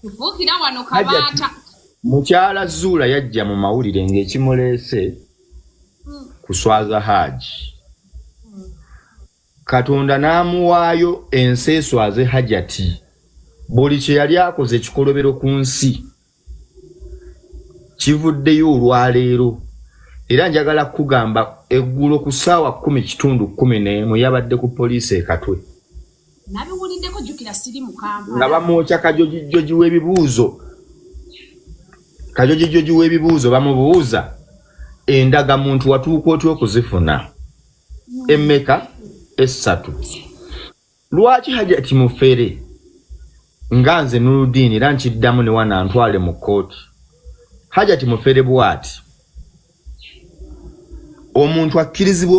Tufuukira wano kabaata. Mukyala Zuula yajja mu mawulire ng'ekimuleese kuswaza Haaji. Katonda n'amuwaayo ensi eswaze Hajati. Buli kye yali akoze ekikolobero ku nsi kivuddeyo olwaleero. Era njagala kukugamba eggulo ku ssaawa 9:45 yabadde ku poliisi e Katwe. Nabiwuliddeko, jjukira siri mu Kampala. Nga bamwokya kajojijoji w'ebibuuzo. Kajojijoji w'ebibuuzo bamubuuza endagamuntu watuuka otya okuzifuna? Emmeka? Essatu. Lwaki Hajati mufere? Nga nze Nurudini era nkiddamu ne wano antwale mu kkooti. Hajati mufere bw'ati. Omuntu akkirizibwa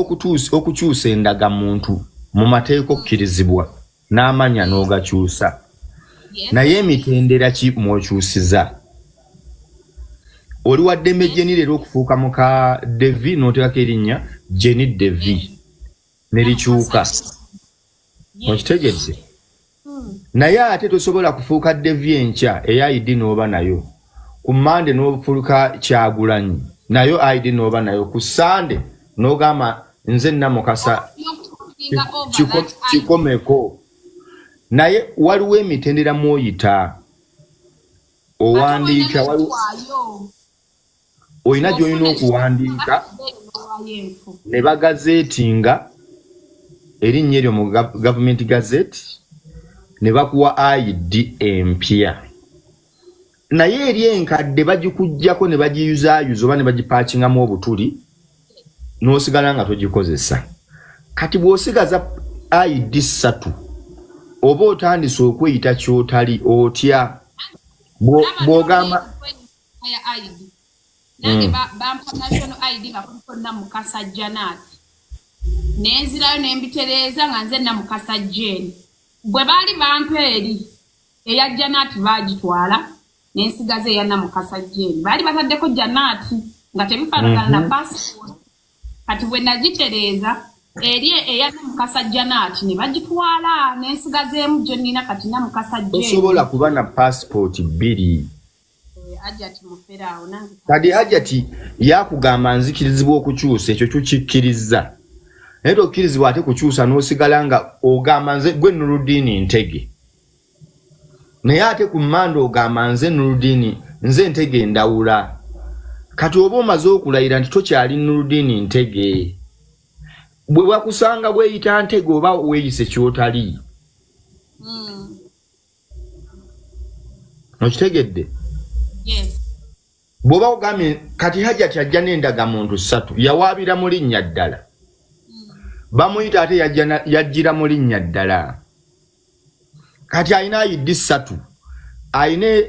okukyusa endagamuntu mu mateeka okkirizibwa n'amanya n'ogakyusa. Naye emitendera ki mw'okyusiza? Oli wa ddembe Jenny leero okufuuka muka Devi n'oteekako erinnya Jenny Devi ne likyuka. Okitegedde? Naye ate tosobola kufuuka Devi enkya eya ID n'oba nayo. Ku Mmande n'ofuuka Kyagulanyi nayo ID n'oba nayo. Ku Ssande n'ogamba nze Namukasa kikomeko. Naye waliwo emitendera mw'oyita. Owandiika waliwo olina gy'olina okuwandiika ne bagazeetinga erinnya eryo mu government gazette ne bakuwa ID empya. Naye eri enkadde bagikuggyako ne bagiyuzaayuza oba ne bagipaakingamu obutuli n'osigala nga togikozesa. Kati bw'osigaza ID ssatu oba otandise okweyita ky'otali otya? Bw'ogamba nange bampa national ID nga kuliko Namukasa Janat, nenzirayo nembitereeza nga nze Namukasa Jane. Bwe baali bampa eri eya Janat baagitwala nensigaza eya Namukasa Jane, baali bataddeko Janat nga tebifaanagana na passport. Kati bwe nagitereeza eri eya Namukasa Janat ne bagitwala, nensigazeemu gye nnina kati, Namukasa Jane. Tosobola kuba na passport bbiri. Hajati mufere awo nange. Kati Hajati yakugamba nzikirizibwa okukyusa, ekyo tukikkiriza, naye tokkirizibwa ate kukyusa n'osigala nga ogamba nze gwe Nurudini Ntege, naye ate ku Mmande ogamba nze Nurudini, nze Ntege Ndawula. Kati oba omaze okulayira nti tokyali Nurudini Ntege, bwe bakusanga bweyita Ntege oba weeyise kyotali. Okitegedde? Yes. Bw'oba ogambye kati Hajati ajja n'endagamuntu ssatu, yawaabira mu linnya ddala, bamuyita ate yajjira mu linnya ddala. Kati alina ID ssatu, alina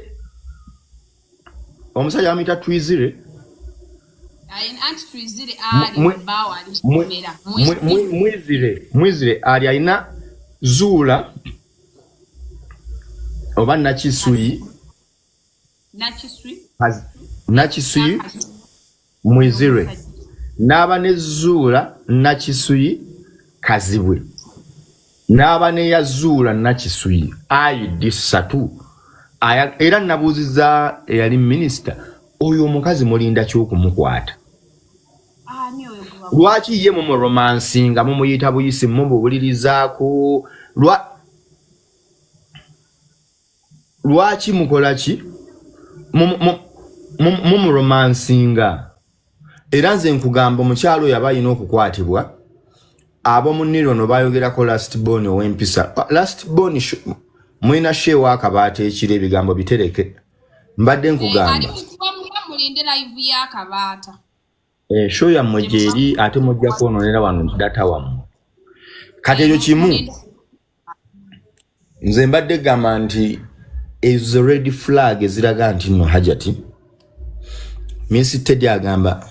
omusajja bamuyita Twizire. Anti Twizire ali bbaawo ali kikomera. Mwizire, Mwizire ali alina Zuula oba Nakisuyi. Nakiswi. Nakisuyi Mwizire, n'aba ne Zuula Nakisuyi Kazibwe, n'aba ne Yazuula Nakisuyi, ID ssatu. Era nabuuziza eyali minisita oyo omukazi, mulinda kyokumukwata? Ani oyo gwe Lwaki ye mumuromansinga, mumuyita buyisi, mumubuulirizaako? Lwaki mukola ki? Mumuromansinga. Era nze nkugamba omukyalo oyo aba alina okukwatibwa. Ab'omu Nirono bayogerako last born ow'empisa. Last born mulina show akabaata ekiro, ebigambo bitereke. Mbadde Ali nkugamba mukuba muba mulinde live y'akabaata. Show yammwe gyeri, ate mujja kwononera wano data wammwe. Kati ekyo kimu nze mbadde gamba nti ezo red flag eziraga nti nno Hajati Miss Teddy agamba.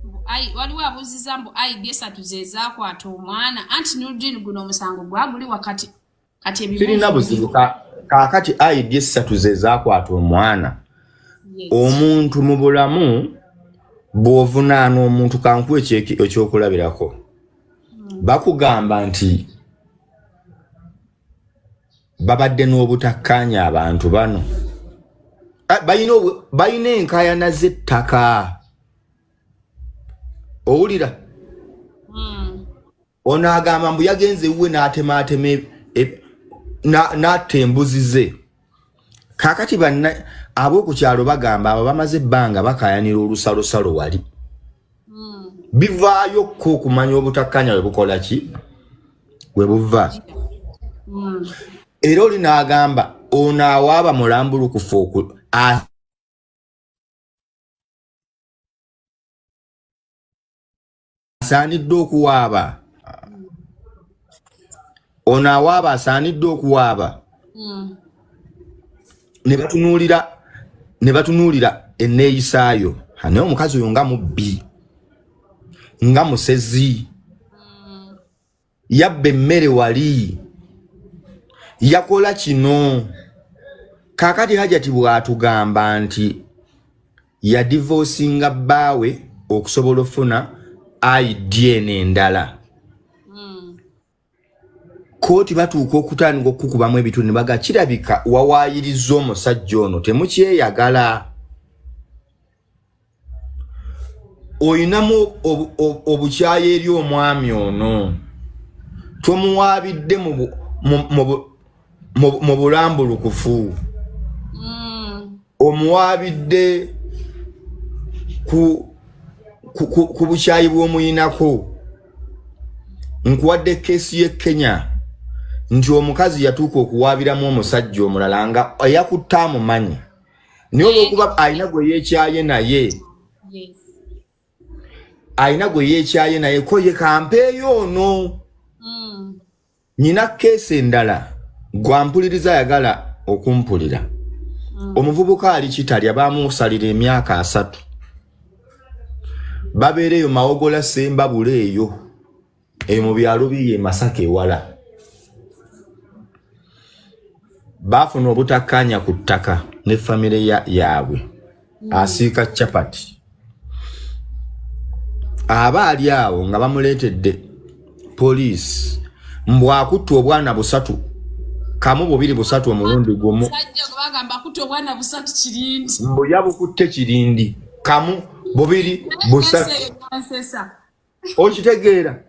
Mbu waliwo abuuziza mbu ID esatu ze zaakwata omwana. Anti Nurdin, guno omusango gwaguli wakati kati ebibuuzo Sirina buzibu. Kaakati ID essatu ze zaakwata omwana? Yes. Omuntu mu bulamu bw'ovunaana omuntu, kankuwa ekyokulabirako, bakugamba nti Babadde n'obutakkaanya abantu bano. Balina enkaayana z'ettaka. Owulira? Ono agamba mbu yagenze ewuwe n'atemaatema n'atta embuzi ze. Kaakati banna ab'oku kyalo bagamba abo bamaze ebbanga bakaayanira olusalosalo wali. Bivaayo ko okumanya obutakkaanya bwe bukola ki? Bwe buva. Era oli n'agamba ono awaaba mulambulukufu asaanidde okuwaaba. Ono awaaba asaanidde okuwaaba. Ne batunuulira enneeyisaayo. Naye omukazi oyo nga mubbi, nga musezi, yabba emmere wali, yakola kino. Kaakati Hajati bw'atugamba nti yadivosinga bbaawe okusobola okufuna ID eno endala. Kkooti batuuka okutandika okukubamu ebitundu ne baga kirabika wawaayiriza omusajja ono temukyeyagala. Oyinamu obukyayi eri omwami ono. Tomuwaabidde mu bulambulukufu. Omuwaabidde ku bukyayi bw'omuyinako. Nkuwadde keesi y'e Kenya nti omukazi yatuuka okuwaabiramu omusajja omulala nga eyakutte amumanyi. Naye olw'okuba alina gwe yeekyaye naye. Alina gwe yeekyaye naye ko ye kampeeyo ono. Nina keesi endala gwampuliriza ayagala okumpulira. Omuvubuka ali Kitalya baamusalira emyaka 3. Babeera eyo Mawogola Ssembabule eyo. Eyo mu byalo biri e Masaka ewala. Baafuna obutakkaanya ku ttaka ne famire yaabwe. Asiika chapati. Aba ali awo nga bamuleetedde poliisi mbu akutte obwana 3 kamu 2 3 omulundi gumu. Mbu yabukutte kirindi kamu 2 3. Okitegeera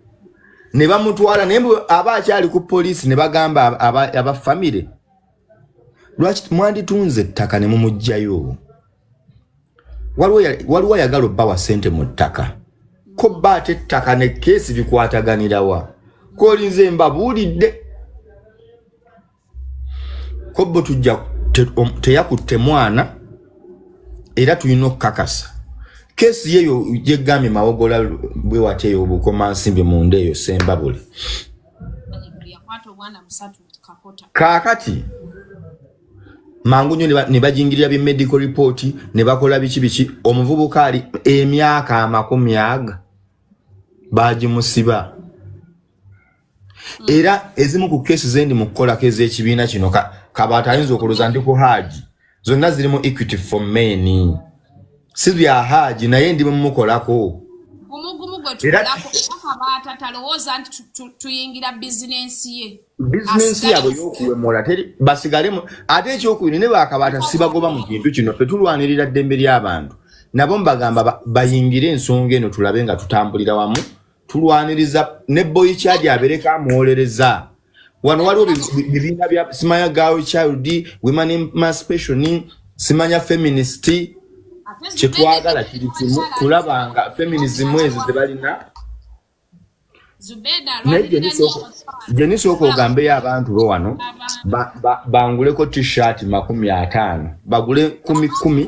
ne bamutwala naye aba akyali ku poliisi ne bagamba aba famire lwaki mwanditunze ettaka ne mumuggyayo. Waliwo ayagala obbawa ssente mu ttaka ko bba ate ettaka ne keesi bikwataganirawa kolinze mbabuulidde ko bo tujja teyakutte mwana era tulina okukakasa keesi yeyo gyegambye Mawogola bwe watya eyo Bukomansimbi munda eyo Ssembabule. Kaakati mangu nnyo ne bajingirira bi medical report ne bakola biki biki. Omuvubuka ali emyaka 20 bagimusiba. Era ezimu ku keesi ze ndi mu kukolako ez'ekibiina kino Kabaata ayinza okulowooza ndi ku Haaji, zonna ziri mu Equity for Men. Si bya Haaji naye ndi mumukolako. Gumugumu gwe tukolako era Kabaata talowooza nti tuyingira bizinensi ye. Bizinensi yaabwe y'okuwemula teri basigalemu. Ate ekyokubiri ne Bakabaata sibagoba mu kintu kino, ffe tulwanirira ddembe ly'abantu. Nabo mbagamba bayingire ensonga eno tulabe nga tutambulira wamu, tulwaniriza ne boy child abeereko amuwolereza. Wano waliwo bibiina bya simanya girl child, women emancipation, simanya feminist. Kye twagala kiri kimu kulaba nga feminism ezo ze balina. Naye gye nisooka ogambeyo abantu bo wano banguleko t-shirt 50, bagule 10,000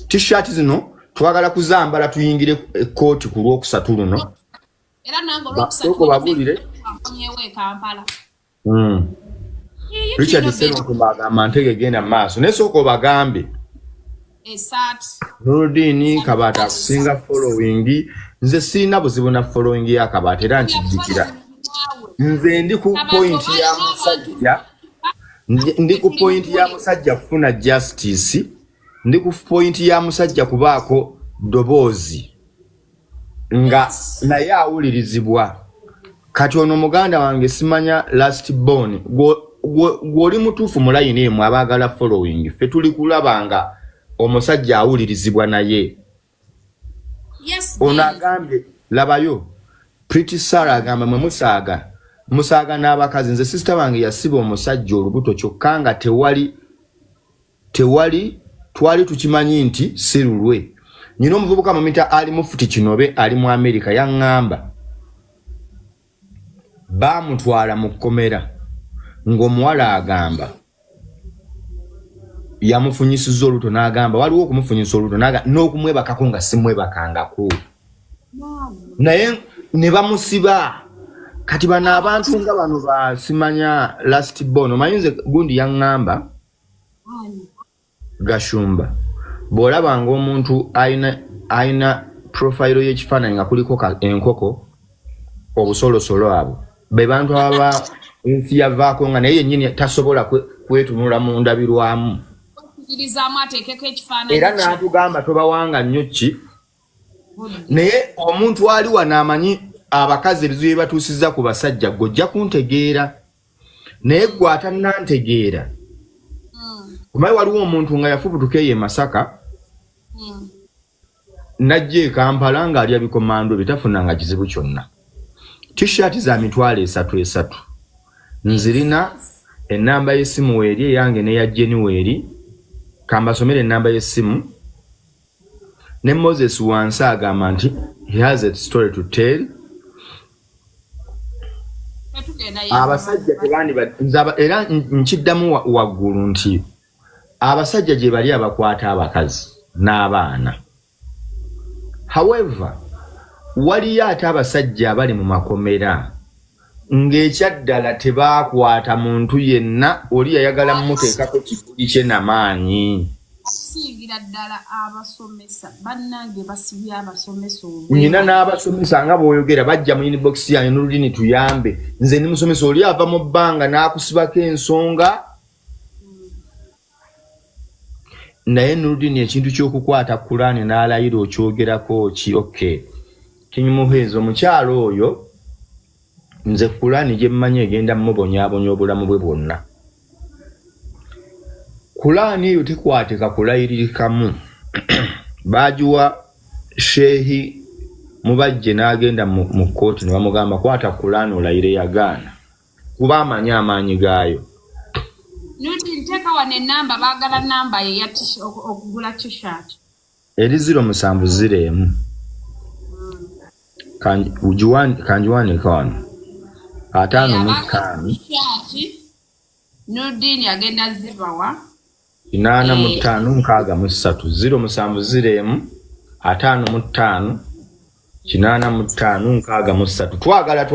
t-shirt zino twagala kuzambala tuyingire ekkooti ku Lwokusatu luno. Era nange Sooka obabuulire. Olwokusatu Kampala. Richard Sserunkuma agamba ntege genda mu maaso naye sooka obagambe. Nurudini Kabaata akusinga following. Nze sirina buzibu na following ya Kabaata era nkijjukira. Nze ndi ku point ya musajja, ndi ku point ya musajja kufuna justice, ndi ku point ya musajja kubaako ddoboozi nga naye awulirizibwa. Kati ono muganda wange simanya last born Gw'oli mutuufu mu layini emu. Abaagala following, ffe tuli kulaba nga omusajja awulirizibwa naye. Ono agambye, labayo Pretty Sarah agamba, mwe musaaga musaaga n'abakazi. Nze sister wange yasiba omusajja olubuto, kyokka nga tewali tewali twali tukimanyi nti si lulwe. Nyina omuvubuka mumita ali mufuti kinobe, ali mu Amerika, yaŋŋamba baamutwala mu kkomera ng'omuwala agamba yamufunyisiza olubuto, n'agamba waliwo okumufunyisa olubuto n'okumwebakako nga simwebakangako, naye ne bamusiba. Kati bano abantu nga bano basimanya last born, omanyi nze gundi yaŋŋamba Gashumba, bw'olaba ng'omuntu ayina profile y'ekifaananyi nga kuliko enkoko, obusolosolo, abo be bantu ababa ensi yavaako, nga naye yennyini tasobola kwetunula mu ndabirwamu. Okirizaamu ateekeko ekifaananyi. Era kye. N'atugamba tobawanga nnyo ki, naye omuntu ali wano amanyi abakazi ebizibu bye batuusizza ku basajja. Gwe ojja kuntegeera, naye gwe atannantegeera, omanyi waliwo omuntu nga yafubutuka eyo e Masaka, najja e Kampala ng'alya bikomando, bitafunanga kizibu kyonna. T-shirt za 30,000 esatu nzirina. Enamba y'essimu weeri, eyange n'eya Jeni weeri. Kambasomere enamba y'essimu. Ne Moses wansi agamba nti he has a story to tell. Ffe tugenda. Abasajja tebandi nze era nkiddamu waggulu nti abasajja gye bali abakwata abakazi n'abaana. However, waliyo ate abasajja abali mu makomera ng'ekyaddala tebaakwata muntu yenna, oli yayagala mumuteekako kibuli kye namaanyi. Okusingira ddala abasomesa, bannange, basibye abasomesa. Nyina n'abasomesa nga bw'oyogera bajja mu inbox yange, "Nolulini tuyambe, nze ndi musomesa." Oli ava mu bbanga n'akusibako ensonga. Naye Nuludini, ekintu ky'okukwata Kulaani n'alayira, okyogerako ki? Okay, King Muhezi, omukyalo oyo, nze Kulaani gye mmanyi egenda mubonyaabonya obulamu bwe bwonna. Kulaani eyo tekwatika kulayirikamu. Baagiwa Sheehi Mubajje n'agenda mu kkooti ne bamugamba, "Kwata Kulaani olayire." Yagaana kuba amanyi amaanyi gaayo. Nuti, nteeka wano enamba, baagala namba ye ya okugula T-shirt. Eri 0701. Kangiwandiika wano, 55. T-shirt Nurdin agenda zibawa. 85 63, 0701 55 85 63. Twagala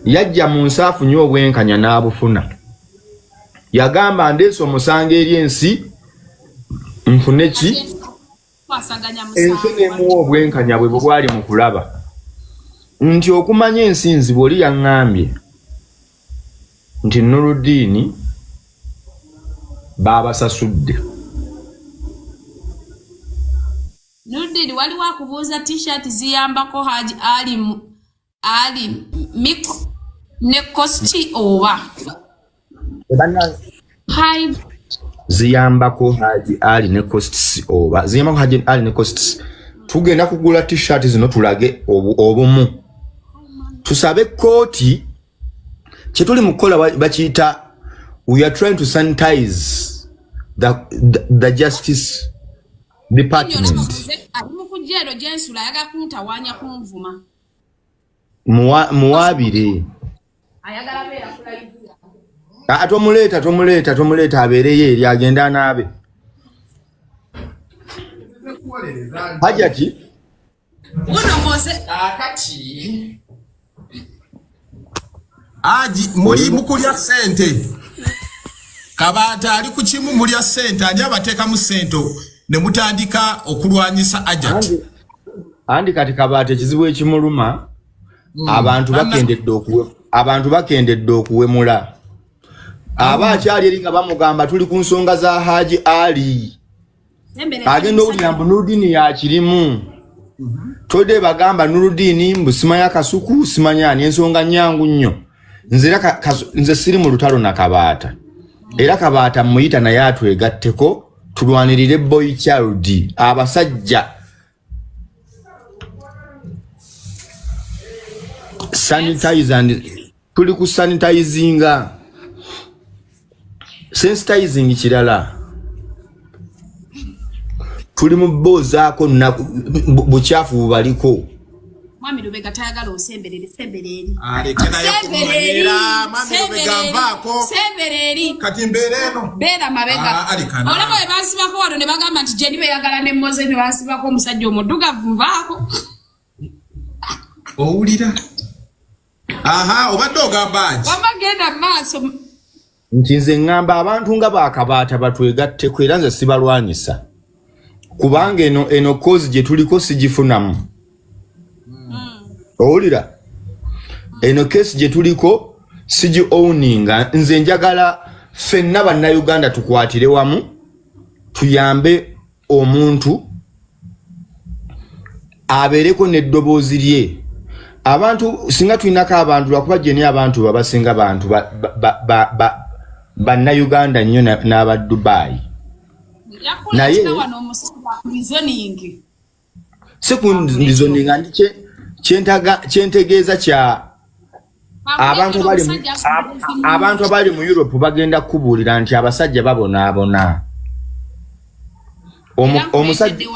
yajja mu nsi afunye obwenkanya n'abufuna. Yagamba, "Ndeese omusango eri ensi, nfune ki?" Kwasaganya Ensi musango. Nemuwa obwenkanya bwe bwe bwali mu kulaba nti okumanya ensinzi. Bw'oli yaŋŋambye nti Nuludiini baabasasudde. Nurdin, waliwo akubuuza T-shirt ziyambako Haji Ali Ali Miko ne cost oba hi. Ziyambako Haji Ali ne costs oba ziyambako Haji Ali ne costs. Tugenda kugula T-shirt zino tulage obumu, tusabe kooti. Kyetuli mu kukola bakiyita we are trying to sanitize the justice department. Ali mu kujja ero gyensula, ayagala kuntawaanya, kunvuma. Muwaabire. Ayagala beera ku live yange. Ah, tomuleeta, tomuleeta, tomuleeta, abeereyo eri agenda anaabe. Hajati. Uno Mose. Kaakati aji muli mukulya ssente. Kabaata ali ku kimu, mulya ssente. Ani abateekamu ssente ne mutandika okulwanyisa Ajat? Andi kati Kabaata ekizibu ekimuluma, abantu abantu bakendedde okuwemula. Aba akyali eri nga bamugamba tuli ku nsonga za Haji Ali, agenda owulira mbu Nurudini yakirimu. Todde bagamba Nurudini mbu simanya Kasuku, simanya ani. Ensonga nyangu nnyo. Nze era nze siri mu lutalo na Kabaata. Era Kabaata muyita naye atwegatteko tulwanirire boy child abasajja sanitize and tuli ku sanitizinga sensitizing kirala tuli mu boozaako bukyafu bubaliko. Mwami Lubega tayagala osemberere, sembera eri. Aleke naye Sembera eri, kumanyira. Mwami sembera Lubega eri, nvaako. sembera eri. Kati mbeera eno. Beera mabega. Ah, alikana. Olaba bwe bansibako wano ne bagamba nti Jeni beyagala ne Moze ne bansibako omusajja omuddugavu nvaako. Owulira? Aha, obadde ogamba ki? Wamma genda mu maaso. Nti nze ŋŋamba abantu nga bakabaata batwegatteko era nze sibalwanyisa kubanga eno kozi gye tuliko sigifunamu. Owulira? Eno kesi gye tuliko sigi owninga. Nze njagala ffenna bannayuganda tukwatire wamu tuyambe omuntu abeereko n'eddoboozi lye. Abantu singa tulinako abantu, lwakuba gye ni abantu babasinga bantu bannayuganda nnyo n'aba Dubai. Yakuleetera wano omusajja reasoning. Si ku reasoning, ndi kyentegeeza kya abantu abali mu Europe bagenda kubuulira nti abasajja babonaabona. Omusajja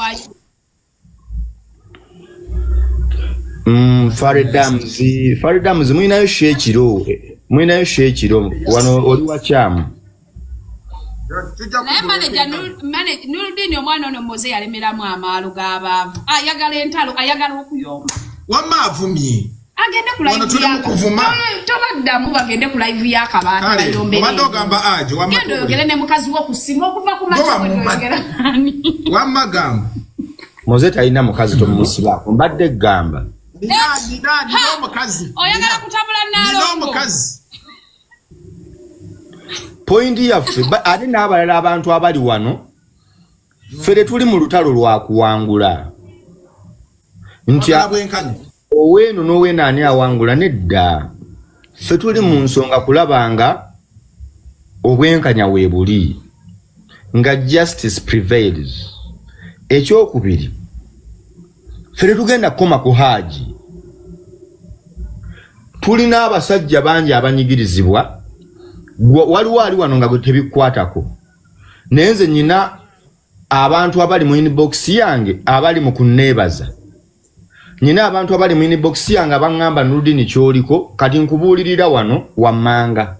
Faridams, mulinayo sheekiro, mulinayo sheekiro wano oli wakyamu. Naye manager Nurudini omwana ono Moze yalemeramu amaalo g'abaavu. Ayagala entalo, ayagala okuyomba. Wamma avumye. Agende ku live Wano tuli mu ya kuvuma. Tobaddamu bagende ku live ya Kabaata Kale, bayombere. obadde ogamba aje, wamma Genda oyogere ne mukazi wo ku ssimu okuva ku makya Goba bwe toyogera nani. Wamma gamba. Moze talina mukazi tomusibaako, mbadde gamba. Nina omukazi. Oyagala kutabula Nina Nalongo. omukazi. Point yaffe ate n'abalala abantu abali wano ffe tetuli mu lutalo lwa kuwangula. Nti Wagala bwenkanya. oweeno n'oweeno ani awangula nedda. Ffe tuli mu nsonga kulaba nga obwenkanya weebuli, nga justice prevails. Ekyokubiri, ffe tetugenda kukoma ku Haji. Tulina abasajja bangi abanyigirizibwa. Waliwo ali wano nga gwe tebikwatako. Naye nze nnyina abantu abali mu inbox yange abali mu kunneebaza. Nnyina abantu abali mu inbox yange abaŋŋamba Nurudini ky'oliko, kati nkubuulirira wano wammanga.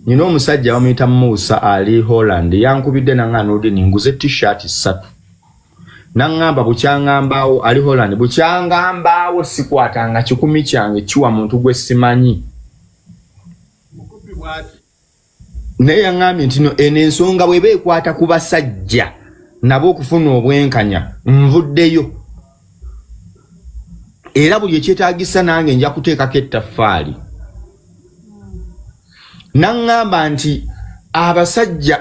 Nnyina omusajja bamuyita Musa ali Holland, yankubidde n'aŋŋamba Nurudini nguze t-shirt 3. N'aŋŋamba bukyaŋŋambaawo ali Holland, bukyaŋŋambaawo sikwatanga 1,000 kyange kiwa muntu gwe simanyi. Naye yaŋŋambye nti no eno ensonga bw'eba ekwata ku basajja nabo okufuna obwenkanya nvuddeyo. Era buli ekyetaagisa nange nja kuteekako ettaffaali. N'aŋŋamba nti abasajja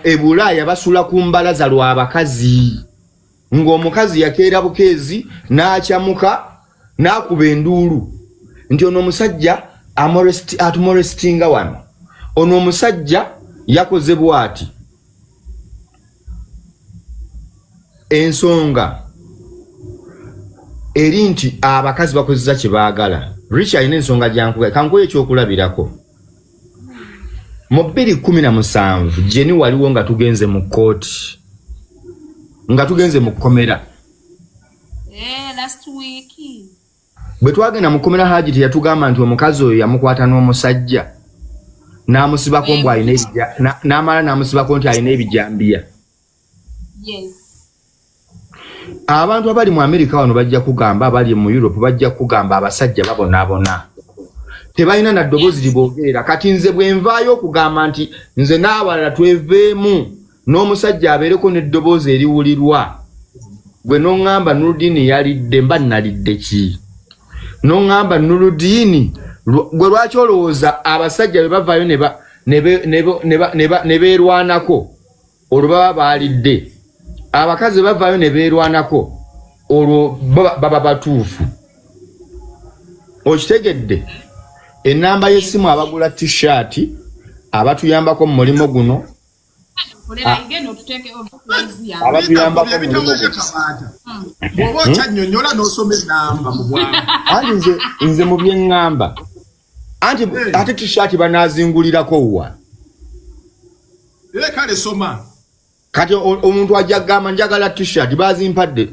e Bulaaya basula ku mbalaza lw'abakazi. Ng'omukazi yakeera bukeezi n'akyamuka n'akuba enduulu nti ono omusajja atumolestinga wano, ono omusajja yakoze bw'ati. Ensonga eri nti abakazi bakozesa kye baagala. Rich alina ensonga gy'ankuga, kankuwe ekyokulabirako. Mu 2017 Jenny waliwo nga tugenze mu kkooti, nga tugenze mu kkomera. Last week. Bwe twagenda mu kkomera Haji teyatugamba nti omukazi oyo yamukwata n'omusajja n'amusibako mbu alina n'amala n'amusibako nti alina ebijambiya. Yes. Abantu abali mu Amerika wano bajja kugamba, abali mu Europe bajja kugamba abasajja babonaabona. Tebalina na ddoboozi liboogerera. Kati nze bwe nvaayo okugamba nti nze n'abalala tweveemu n'omusajja abeereko n'eddoboozi eriwulirwa, gwe n'oŋŋamba Nurudini yalidde, mba nalidde ki? N'oŋŋamba Nurudini, gwe lwaki olowooza abasajja bwe bavaayo ne beerwanako olwo baba baalidde, abakazi bwe bavaayo ne beerwanako olwo baba batuufu. Okitegedde? Ennamba y'essimu abagula t-shirt, Abatuyambako mu mulimu guno. Abatuyambako mu mulimu guno. Bw'oba okyannyonnyola n'osoma ennamba mu bwangu. Anti nze mu bye ŋŋamba. Anti ate t-shirt banaazingulirako wa? Era kale soma. Kati omuntu ajja kugamba njagala t-shirt bazimpadde.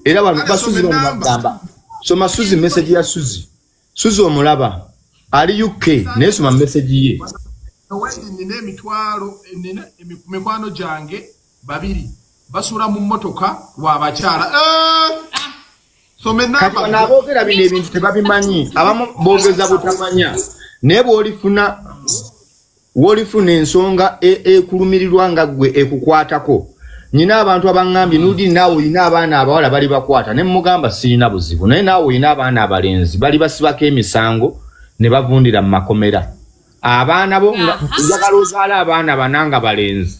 Era bano basuzi bano bagamba. Soma Suzi message ya Suzi. Suzi omulaba ali UK naye soma message ye. Wendi nina emitwalo nina mikwano gyange babiri basula mu mmotoka lw'abakyala. Soma Kati ennamba. bano aboogera bino ebintu tebabimanyi, abamu boogeza butamanya, naye bw'olifuna ensonga ekulumirirwa nga ggwe ekukwatako. Nina abantu abaŋŋambye Nudin naawe olina abaana abawala bali bakwata, ne mmugamba sirina buzibu, naye naawe olina abaana abalenzi bali basibako emisango ne bavundira mu makomera. Abaana bo nga njagala ozaale abaana bana nga balenzi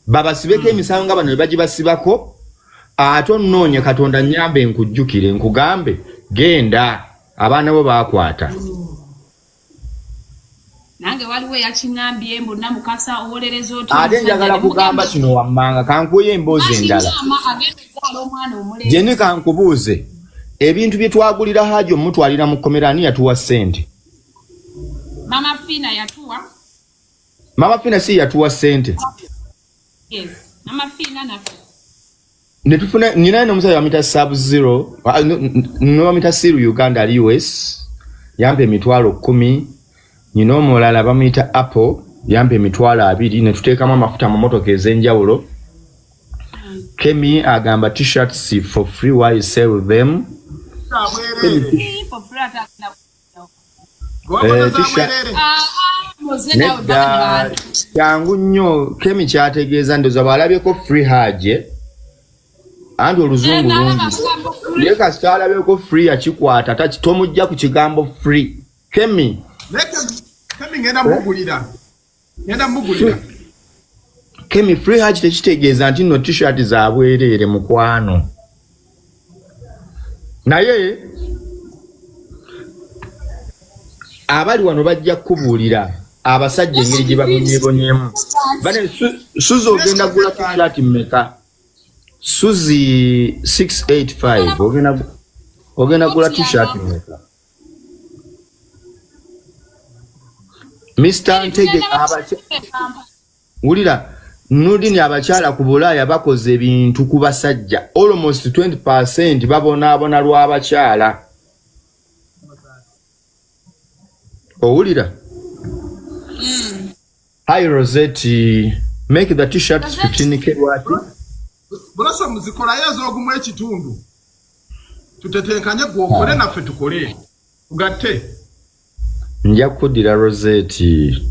babasibeko emisango nga bano bwe bagibasibako, ate onnoonye Katonda nnyambe nkujjukire nkugambe genda abaana bo baakwata. Nange waliwo eyakiŋŋambye mbu Namukasa owolereza otya Ate njagala kugamba kino wammanga, kankuweyo emboozi endala. Agenda ozaala omwana omulenzi. Jeni kankubuuze, ebintu bye twagulira Haji omutwalira mu kkomera ani yatuwa ssente? Mama Fina yatuwa. Mama Fina si yatuwa ssente? Yes, Mama Fina naffe. Ne tufuna nina n'omusajja bamuyita Sub Zero, no bamuyita Siru Uganda ali US, yampa 10,000. Nina omulala bamuyita Apple, yampa 20,000, ne tuteekamu amafuta mu mmotoka ez'enjawulo. Kemi agamba t-shirts for free, why sell them? For free ate agenda. Nedda, kyangu nnyo. Kemi kyategeeza ndowooza bw'alabyeko free Haji, anti oluzungu lungi, naye kasita alabyeko free yakikwata, tomujja ku kigambo free. Kemi. Kemi ngenda mugulira. Ngenda mugulira. Kemi, free Haji tekitegeeza nti nno t-shirt za bwereere mukwano. Naye abali wano bajja kukubuulira abasajja engeri gye babonyeebonyeemu. Bane Suzi ogenda gula t-shirt mmeka? Suzi 685 ogenda gula t-shirt mmeka? Mr. Ntege wulira Nudini abakyala ku Bulaaya bakoze ebintu ku basajja almost 20% babonaabona lw'abakyala. Owulira? Hi Rosette, make the t-shirts 15K lwaki? Buloso muzikolayo ez'ogumu ekitundu. Tutetenkanye gw'okole naffe tukole. Tugatte. Nja kuddira Rosette.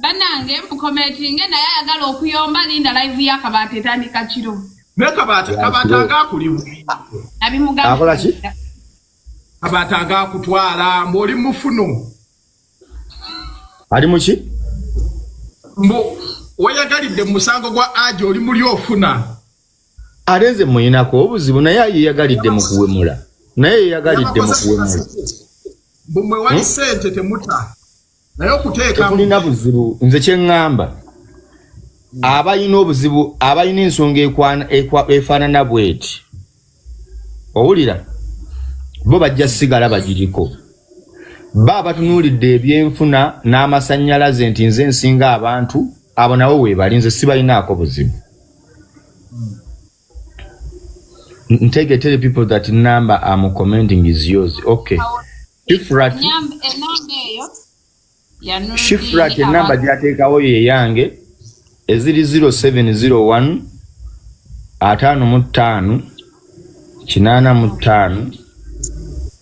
Bannange mukomentinge naye ayagala okuyomba linda live ya Kabaata etandika kiro. Naye Kabaata ng'akuli. Nabimugambye. Akola ki? Kabaata ng'akutwala mbu oli mufuno. Ali muki? Mbu weyagalidde mu musango gwa Haji oli muli ofuna. Ate nze muyinako obuzibu naye yeyagalidde mu kuwemula. Naye yeyagalidde mu kuwemula. Mbu mwe wali ssente temuta. Naye okuteekamu. Tetulina buzibu. Nze kye ŋŋamba abalina obuzibu, abalina ensonga efaanana bw'eti. Owulira? Bo bajja sigala bagiriko. Ba batunuulidde ebyenfuna n'amasannyalaze nti nze nsinga abantu, abo nabo weebali, nze sibalinaako buzibu. Ntege, tell people that number I'm commenting is yours. Okay. Shifrat, Enamba eyo ya Nudini. Shifrat enamba gy'ateekawo ye yange eziri 0701 55 85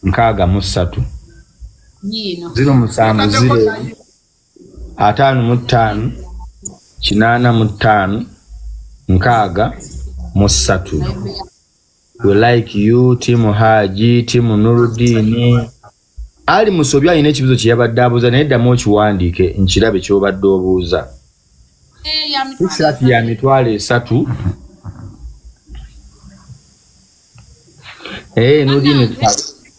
63. Yiino. 070 55 85 63. We like you, Team Haji, Team Nurudini. Ali Musobi alina ekibuuzo kye yabadde abuuza naye ddamu okiwandiike nkirabe ky'obadde obuuza. T-shirt ya 30,000. Nudini.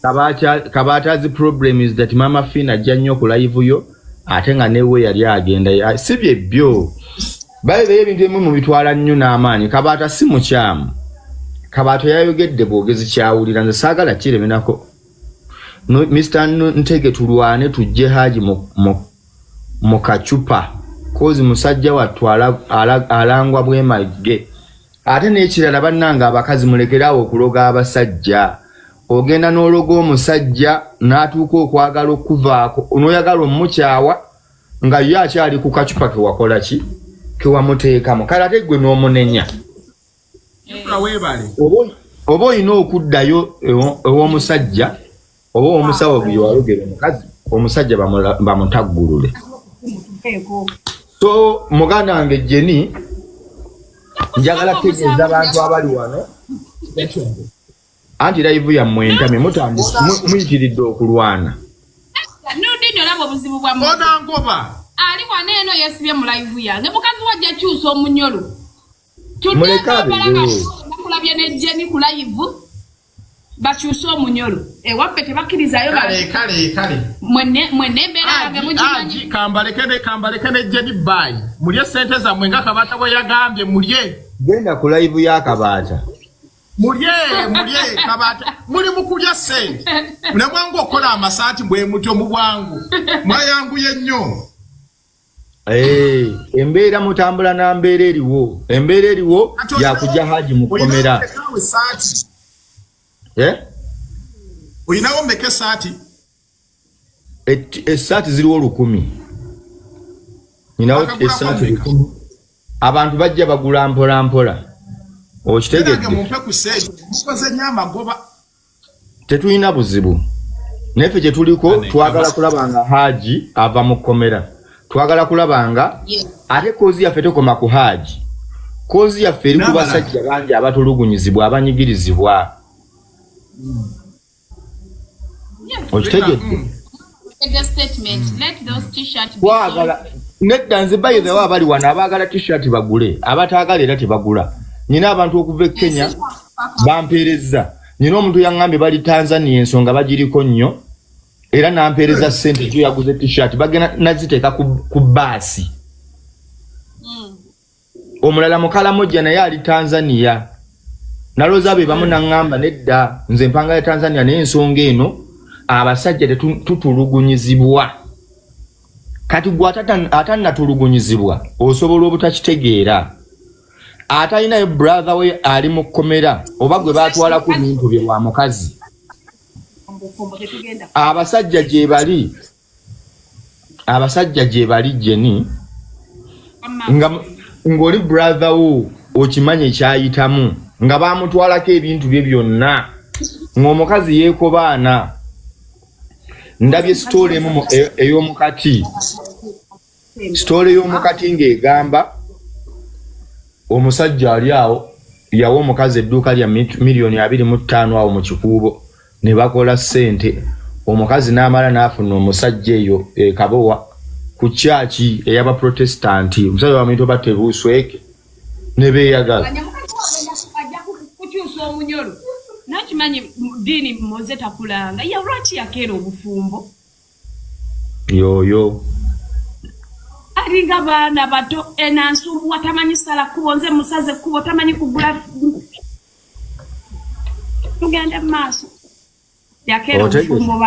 Kabaata's problem is that Mama Fina ajja nnyo ku live yo, ate nga newe yali agenda. Si byebyo. Bayibeyo ebintu ebimu mubitwala nnyo n'amaanyi. Kabaata si mukyamu. Kabaata yayogedde bwogezi kyawulira, nze saagala kiremerako. No, Mr. Ntege, tulwane tujje Haji mu kacupa, kozi musajja wattu alangwa bwemagge. Ate n'ekirala, bannange abakazi, mulekeraawo okuloga abasajja. Ogenda n'ologa omusajja n'atuuka okwagala okuvaako, n'oyagala omukyawa nga ye akyali ku kacupa kewakola ki, kewamuteekamu. Kale ate gwe n'omunenya. Kifula, weebale. Oba olina okuddayo ew'omusajja oba omusawo gwe walogera omukazi, omusajja bamutaggulule. Tuveeko. So muganda wange Jeni, njagala kutegeeza abantu abali wano anti live yammwe entamye, mutandise muyitiridde okulwana. Nudini, olaba obuzibu bwa Mose. Onangoba. Ali wano eno yeesibye mu live yange. Mukazi wajja kyusa omunyolo. Muleke abeerewo. Nakulabye ne Jeni ku live, bakyuse omunyolo. Ewaffe tebakkirizayo. Kale kale kale. Mwenne embeera yange mugimanyi. Aji, kambaleke ne Jeni. Bye, mulye sente zammwe nga Kabaata bwe yagambye, mulye. Genda ku live y'Akabaata. Mulye, mulye. Kabaata, muli mu kulya sente nemwangu okukola amasaati bwe mutyo mu bwangu, mwayanguye nnyo. Eh, embeera mutambula na mbeera eriwo, embeera eriwo yakujja Haji mukomera. Olinawo esaati? Eh? Olinawo mmeka esaati? Essaati ziriwo 1000. Ninawo Akagulako essaati mmeka? 1000. Abantu bajja bagula mpola mpola. Nange Okitegedde? mumpe ku sente, mukoze nnyo amagoba. Tetulina buzibu, naye ffe kye tuliko, Ane, twagala kulaba nga Haji ava mu kkomera. Twagala kulaba nga ate cause yaffe tekoma ku Haji. Cause yaffe eri ku N'abalala. basajja bangi abatulugunyizibwa, abanyigirizibwa. Okitegedde? The statement. Let those t-shirts be sold. Twagala nedda. Nze bayithewo, abali wano abaagala t-shirt bagule, abataagala era tebagula. Nyina abantu okuva e Kenya bampeereza. Nyina omuntu yaŋŋambye bali Tanzania, ensonga bagiriko nnyo, era nampeereza ssente gyo yaguze t-shirt, bagenda naziteeka ku baasi. Omulala mukalamojja naye ali Tanzania. Nalowooza be bamu, naŋŋamba nedda, nze mpanga ya Tanzania, naye ensonga eno abasajja tutulugunyizibwa. Kati gwe atannatulugunyizibwa osobola obutakitegeera. Atalinayo brother we ali mu kkomera oba gwe batwalako bintu bye wa mukazi. Obufumbo tetugenda. Abasajja gye bali, abasajja gye bali, Jeni, nga ng'oli brother wo okimanyi ekyayitamu nga bamutwalako ebintu bye byonna, ng'omukazi yeekobaana. Ndabye story emu ey'omukati, story y'omukati ng'egamba omusajja ali awo yawa omukazi edduuka lya miliyoni 25 awo mu Kikuubo, ne bakola ssente. Omukazi n'amala n'afuna omusajja eyo e Kabowa ku kyaki ey'abaprotestanti, omusajja bamuyita oba Tebuusweke, ne beeyagala. Anya mukazi we agenda ajja kukyusa omunyolo. Nakimanyi Diini Moze takulanga. Ya lwaki yakeera obufumbo? Yoyo. Alinga baana bato, enansumbuwa, tamanyi sala kkubo, nze musaze ekkubo, tamanyi kugula. Tugende mu maaso. Yakeera Otegedde. obufumbo,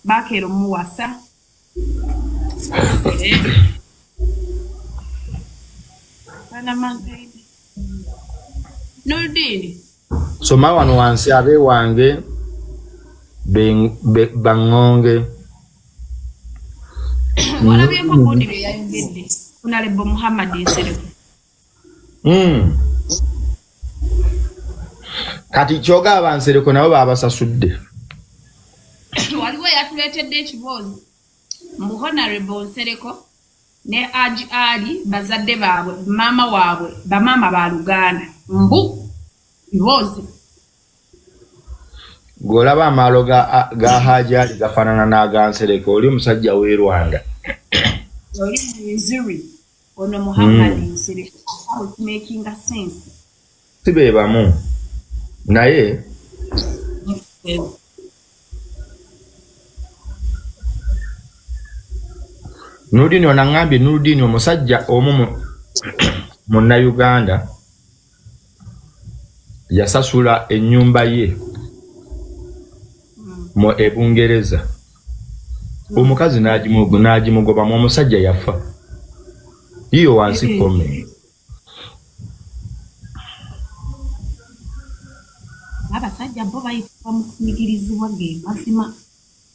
bakeera omuwasa. Eh. Baana mankaide. Nurdini. Soma wano wansi, abeewange baŋŋonge. Walabyeko gundi bye yayogedde, Honorable Muhammad Nsereko? Kati kyogaba Nsereko nabo babasasudde. Waliwo eyatuleetedde ekiboozi mbu Honorable Nsereko ne Haji Ali bazadde baabwe, maama waabwe, bamaama ba Luganda, mbu biboozi. Gweolaba amaalo ga Haji Ali gafaanana n'aga Nsereko, oli omusajja w'e Rwanda. Oli Missouri, ono Muhammad Nsereko. How it making sense? Si be bamu, naye Nurudini ono aŋŋambye, Nurudini, omusajja omu munnayuganda yasasula ennyumba ye mu Ebungereza, omukazi n'agimugobamu, omusajja yafa. Yiyo wansi comment. Abasajja bo bayitibwa mu kunyigirizibwa, ge mazima.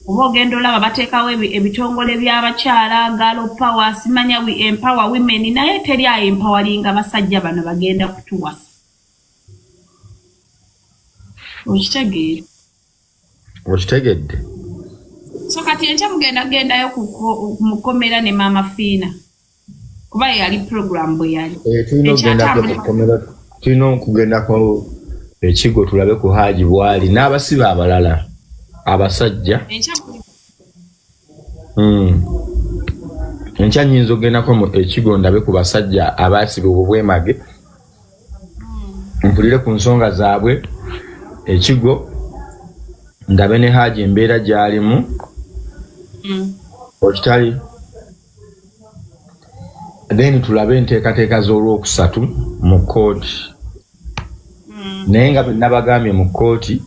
Oba ogenda olaba bateekawo ebitongole by'abakyala, girl power, simanya we empower women, naye teri aempoweringa basajja. Bano bagenda kutuwasa, okitegeera? Okitegedde. So kati enkya mugenda gendayo mukomera ne Maama Fiina, kuba ye yali program bwe yali. Eh, tulina okugendako kukomera, tulina okugendako ekigo tulabe ku Haji bwali n'abasibe abalala abasajja. Enkya. Enkya nyinza okugendako mu ekigo ndabe ku basajja abasibibwa obwemage, mpulire ku nsonga zaabwe ekigo, ndabe ne Haji embeera gy'alimu. Okitali, then tulabe enteekateeka z'olwokusatu mu kkooti. Naye nga bwe nabagambye, mu kkooti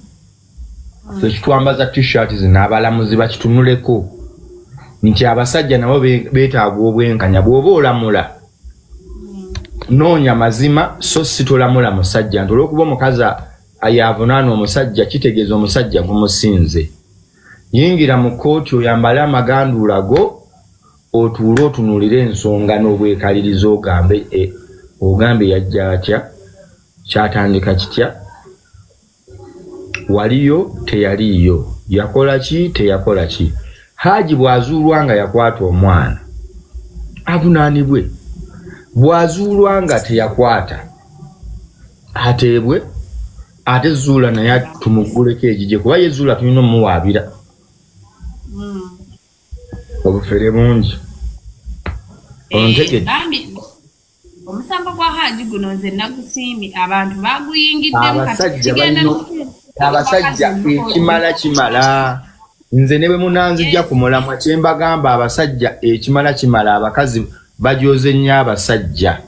ffe kitwambaza T-shirt zino, abalamuzi bakitunuleko nti abasajja nabo beetaaga obwenkanya. Bw'oba olamula, noonya mazima, so si tolamula musajja nti olw'okuba omukazi yavunaana omusajja kitegeeza omusajja gumusinze. Yingira mu kkooti, oyambale amaganduula go, otuule otunuulire ensonga n'obwekaliriza, ogambe ogambe yajja atya, kyatandika kitya, waliyo teyaliiyo, yakola ki, teyakola ki. Haji bw'azuulwa nga yakwata omwana, avunaanibwe. Bw'azuulwa nga teyakwata, ateebwe. Ate Zuula naye tumugguleko egigye, kuba ye Zuula tulina omuwaabira. Obufere bungi. Ontegedde? Bambi, omusango gwa Haji guno nze nagusiimye, abantu baguyingiddemu kati. Abasajja kigenda abasajja ekimala kimala. Nze ne bwe munanzijja ku mulamwa, kye mbagamba, abasajja ekimala kimala. Abakazi bajoze nnyo abasajja.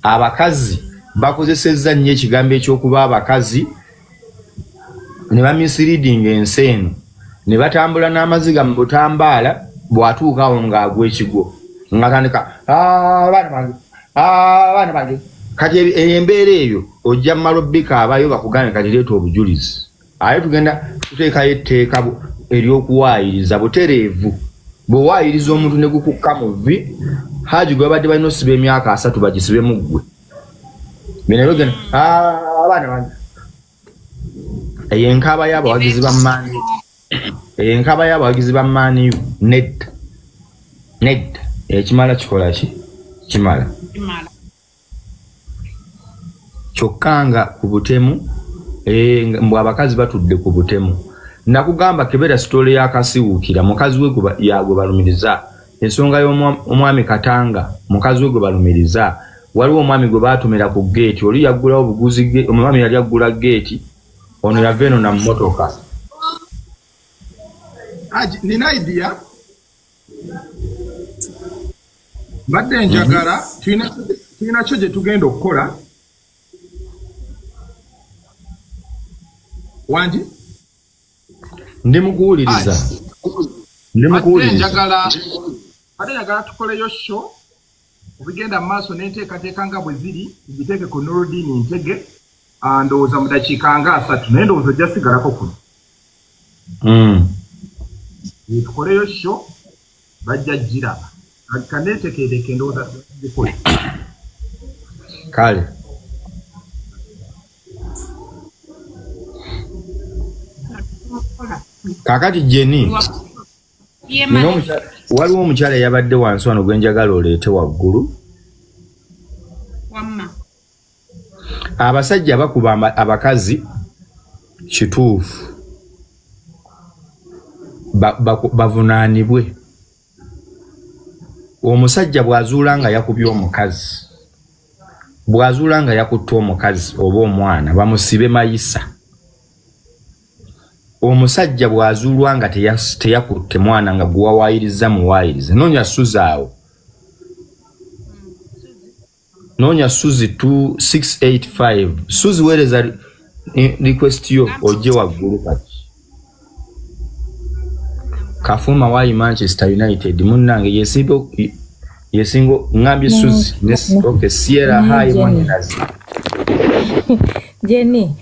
Abakazi bakozesezza nnyo ekigambo ekyokuba abakazi ne bamisleadinga ensi eno, ne batambula n'amaziga mu butambaala. Bw'atuuka awo ng'agwa ekigwo, ng'atandika, "Ah, abaana bange, ah, abaana bange." Kati eyo embeera eyo ojja mmala obbikaabayo, bakugambe kati leeta obujulizi. Aye tugenda tuteekayo etteeka ery'okuwaayiriza butereevu. Bw'owaayiriza omuntu ne gukukka mu vvi, Haji gwe babadde balina osiba emyaka 30, bagisibemu ggwe. Bino genda, "Ah, abaana bange." Eyo enkaaba y'abawagizi ba Man U, eyo enkaaba y'abawagizi ba Man U. Nedda, nedda, ekimala kikola ki? Kimala. Kimala. Kyokka nga ku butemu, mbw abakazi batudde ku butemu. Nakugamba kebera story yakasiwuukira mukazi we gwe balumiriza, ensonga y'omwami Katanga, mukazi we gwe balumiriza. Waliwo omwami gwe baatomera ku geeti, oli yaggulawo buguzi, omwami yali aggula geeti, ono yava eno na mmotoka. Haji, nina idea. Mbadde njagala tulina kyo gye tugenda okukola. Wangi? Ndi mukuwuliriza, ndi Mbadde mukuwuliriza. Mbadde njagala tukoleyo show obigenda mu maaso n'enteekateeka nga bwe ziri, tugiteeke ku Nurudini Ntege. Ah, ndowooza mu dakiika nga 30, naye ndowooza ojja sigalako kuno. Tukoleyo show, bajja giraba. Kaneetekeereke, ndowooza tugikole. Kale. Kakati Jeni, nina waliwo omukyala eyabadde wansi wano gwe njagala oleete waggulu. Wamma. Abasajja bakuba abakazi, kituufu. Bavunaanibwe. Omusajja bw'azuula nga yakubye omukazi, bw'azuula nga yakutte omukazi oba omwana, bamusibe mayisa. Omusajja bw'azuulwa nga teyakutte mwana nga gwewawaayiriza, muwaayirize. Noonya suzaawo. Noonya Suzi 2685. Suzi, weereza request yo ojje waggulu. Kati Kafuma wayi Manchester United munnange yesimba yesinga ngambye Suzi. Okay, Sierra, hi mwanyinazi. Jenny.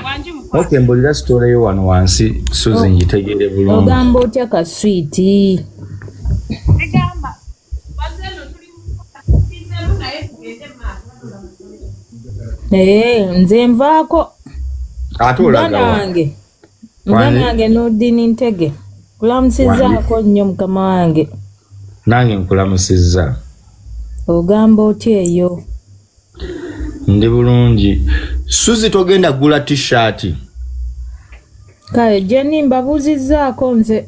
Wangi mukwano. Okay, mbulira story yo wano wansi, Suzi, ngitegeere bulungi. Ogamba otya ka sweet? Egamba bazeeno tuli mu naye tugende mu maaso. Ee, nze nvaako. Ate Muganda olagawa? wange, muganda wange Nurdin Ntege, kulamusizaako nnyo mukama wange. Nange nkulamusizza. Ogamba otya eyo? Ndi bulungi. Suzi, togenda kugula t-shirt? Kale Jenny, mbabuuzizzaako nze.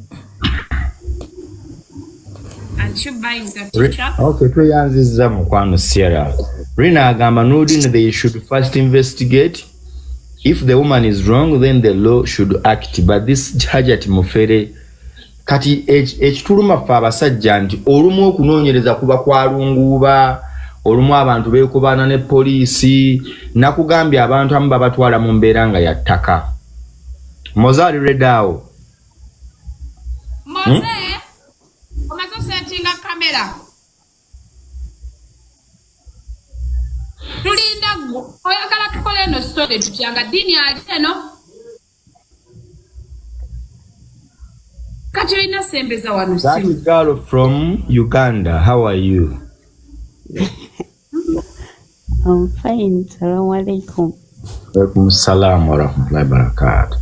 Aren't you buying the t-shirt? Okay, tweyanzizza mukwano Sierra. Rina agamba, Nurdin, they should first investigate. If the woman is wrong, then the law should act, but this Hajat mufere. Kati ekituluma ffe abasajja nti olumu okunoonyereza kuba kwalunguuba, olumu abantu beekubaana ne poliisi. Nakugambye abantu abamu babatwala mu mbeera nga ya ttaka. Moze ali ready awo? Moze, omaze osetinga kamera? Tulinda gwe. Oyagala tukole eno story tutya nga Dini ali eno? Kati olina sembeza wano. That simu. girl from Uganda, how are you? I'm fine. Salamu alaikum. Alaikum salam wa rahmatullahi wa barakatuh.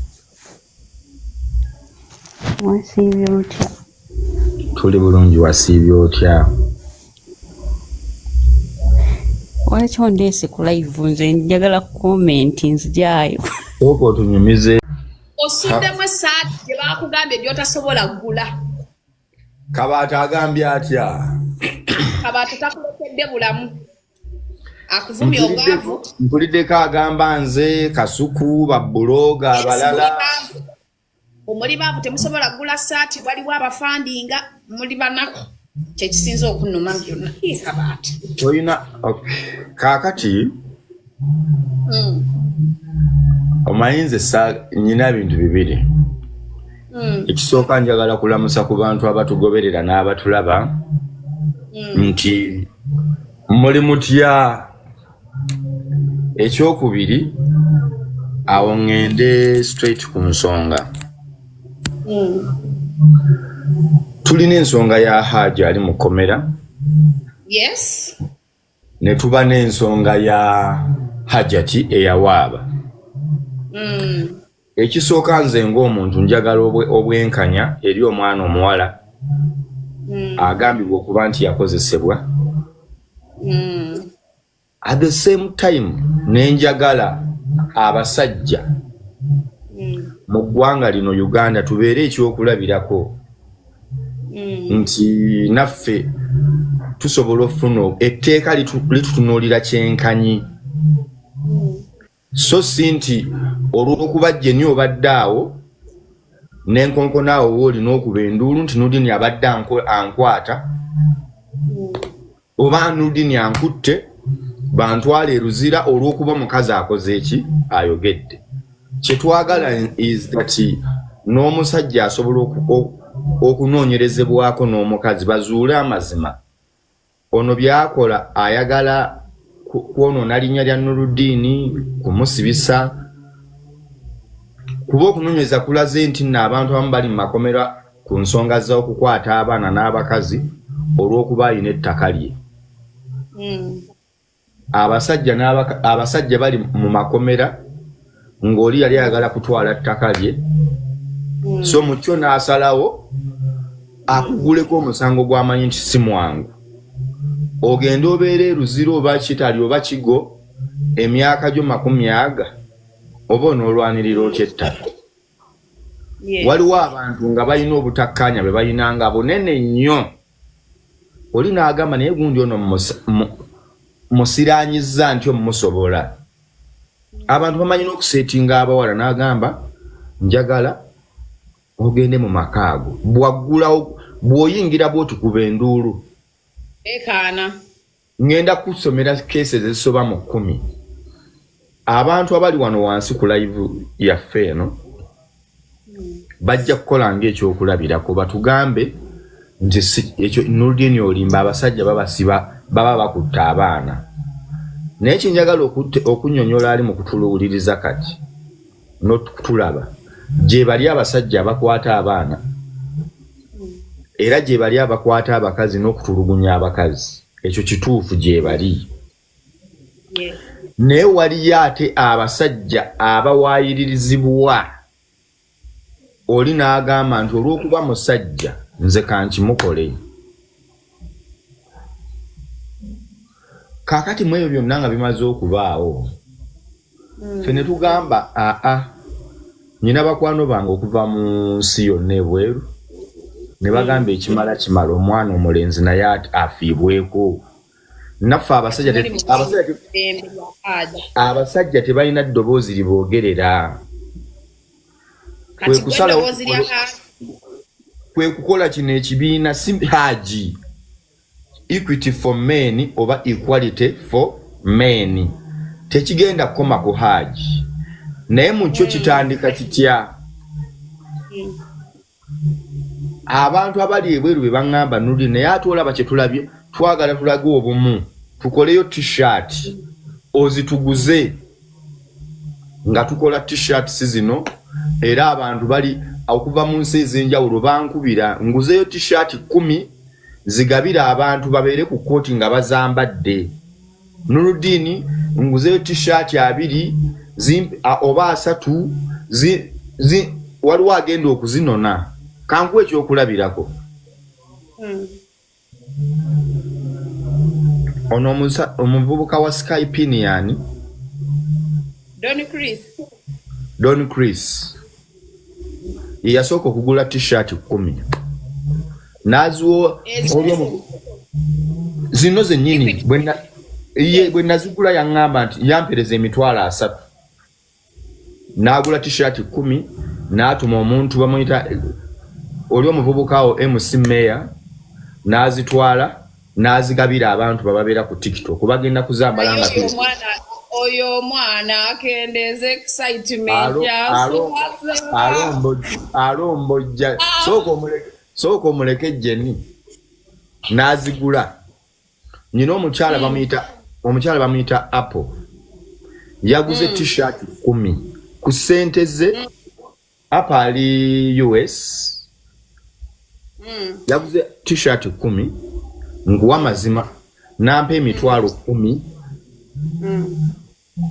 Wasiibye otya? Tuli bulungi, wasiibye otya? Lwaki ondeese ku live? Nze njagala comment, nzijaayo. Sooka otunyumize. Osuddemu essaati gye baakugambye gy'otasobola kugula. Kabaata agambye atya? Kabaata takulekedde bulamu, akuvumya obwavu. Mpuliddeko agamba nze Kasuku, babuloga abalala. Omuli baavu, temusobola kugula saati, waliwo abafandinga, muli banaku. Kyekisinza okunnuma byonna. Ii, Kabaata. Olina, okay. Kaakati omanyi nze nyina ebintu bibiri. Ekisooka, njagala kulamusa ku bantu abatugoberera n'abatulaba nti muli mutya. Ekyokubiri, awo ŋŋende straight ku nsonga. Tulina ensonga ya Haji ali mu kkomera, ne tuba n'ensonga ya Hajati eyawaaba. Ekisooka, nze ng'omuntu njagala obwenkanya eri omwana omuwala agambibwa okuba nti yakozesebwa. At the same time, nenjagala abasajja mu ggwanga lino Uganda tubeere ekyokulabirako nti naffe tusobola okufuna etteeka litutunuulira kyenkanyi, so si nti olw'okuba jeni obadde awo n'enkonkona awo woolina okuba enduulu nti Nudini abadde ankwata oba Nudini ankutte bantwala eruzira olw'okuba omukazi akoze eki, ayogedde. Kyetwagala is that n'omusajja asobola okunoonyerezebwako n'omukazi bazuule amazima. Ono byakola ayagala kwonoona linnya lya Nuludiini, kumusibisa, kuba okunoonyereza kulaze nti nno abantu abamu bali mu makomera ku nsonga z'okukwata abaana n'abakazi olw'okuba alina ettaka lye. Abasajja abasajja bali mu makomera ng'oli yali ayagala kutwala ttaka lye, so mukyo n'asalawo akuguleko omusango gw'amanyi nti si mwangu, ogende obeera eruzira oba kitali oba kigo emyaka gyo 20, oba onoolwanirira otya ettaka? Waliwo abantu nga balina obutakkaanya bwe balina nga bunene nnyo, oli n'agamba naye gundi ono musiranyiza nti omumusobola. Abantu bamanyi n'okuseetinga abawala, n'agamba njagala ogende mu maka ago, bwaggulawo bw'oyingira bw'otukuba enduulu. Ekaana. Ŋŋenda kusomera cases ezisoba mu 10. Abantu abali wano wansi ku live yaffe eno bajja kukola ng'ekyokulabirako, batugambe nti si ekyo Nurdin olimba, abasajja babasiba baba bakutta abaana. Naye kyenjagala okunnyonnyola ali mu kutuluwuliriza kati n'okutulaba, gye bali abasajja abakwata abaana, era gye bali abakwata abakazi n'okutulugunya abakazi. Ekyo kituufu, gye bali. Naye waliyo ate abasajja abawaayiririzibwa, oli n'agamba nti olw'okuba musajja nze kankimukole. Kaakati mu ebyo byonna nga bimaze okubaawo, ffe ne tugamba aa, nyina bakwano bange okuva mu nsi yonna ebweru ne bagamba ekimala kimala, omwana omulenzi naye afiibweko. Naffe abasajja abasajja tebalina ddoboozi liboogerera. Kwe kukola kino ekibiina, si Haji Equity for Men oba Equality for Men. Tekigenda kukoma ku Haji, naye mu kyo kitandika kitya? Abantu abali ebweru be baŋŋamba, Nudi, naye ate olaba kye tulabye, twagala tulage obumu, tukoleyo T-shirt ozituguze. Nga tukola T-shirts zino, era abantu bali okuva mu nsi ez'enjawulo bankubira nguzeyo T-shirt 10 zigabire abantu babeere ku kkooti nga bazambadde. Nurudini, nguzeyo T-shirt 20 oba 30, waliwo agenda okuzinona. Kankuwa ekyokulabirako. Ono omuvubuka wa Skypinian Don Chris. Don Chris ye yasooka okugula T-shirt 10 n'aziwa zino zennyini. Bwe nazigula yaŋŋamba nti yampereza 300,000, n'agula T-shirt 10, n'atuma omuntu bamuyita oli omuvubuka awo MC Mayor, n'azitwala n'azigabira abantu bababeera ku TikTok bagenda kuzambala nga oyo omwana akendeeza excitement. Alombojja. Sooka omuleke Jenny n'azigula. Nyina omukyala bamuyita, omukyala bamuyita Apple, yaguze T-shirt 10 ku ssente ze. Apple ali US, yaguze T-shirt 10, nkuwa mazima, nampa 10,000,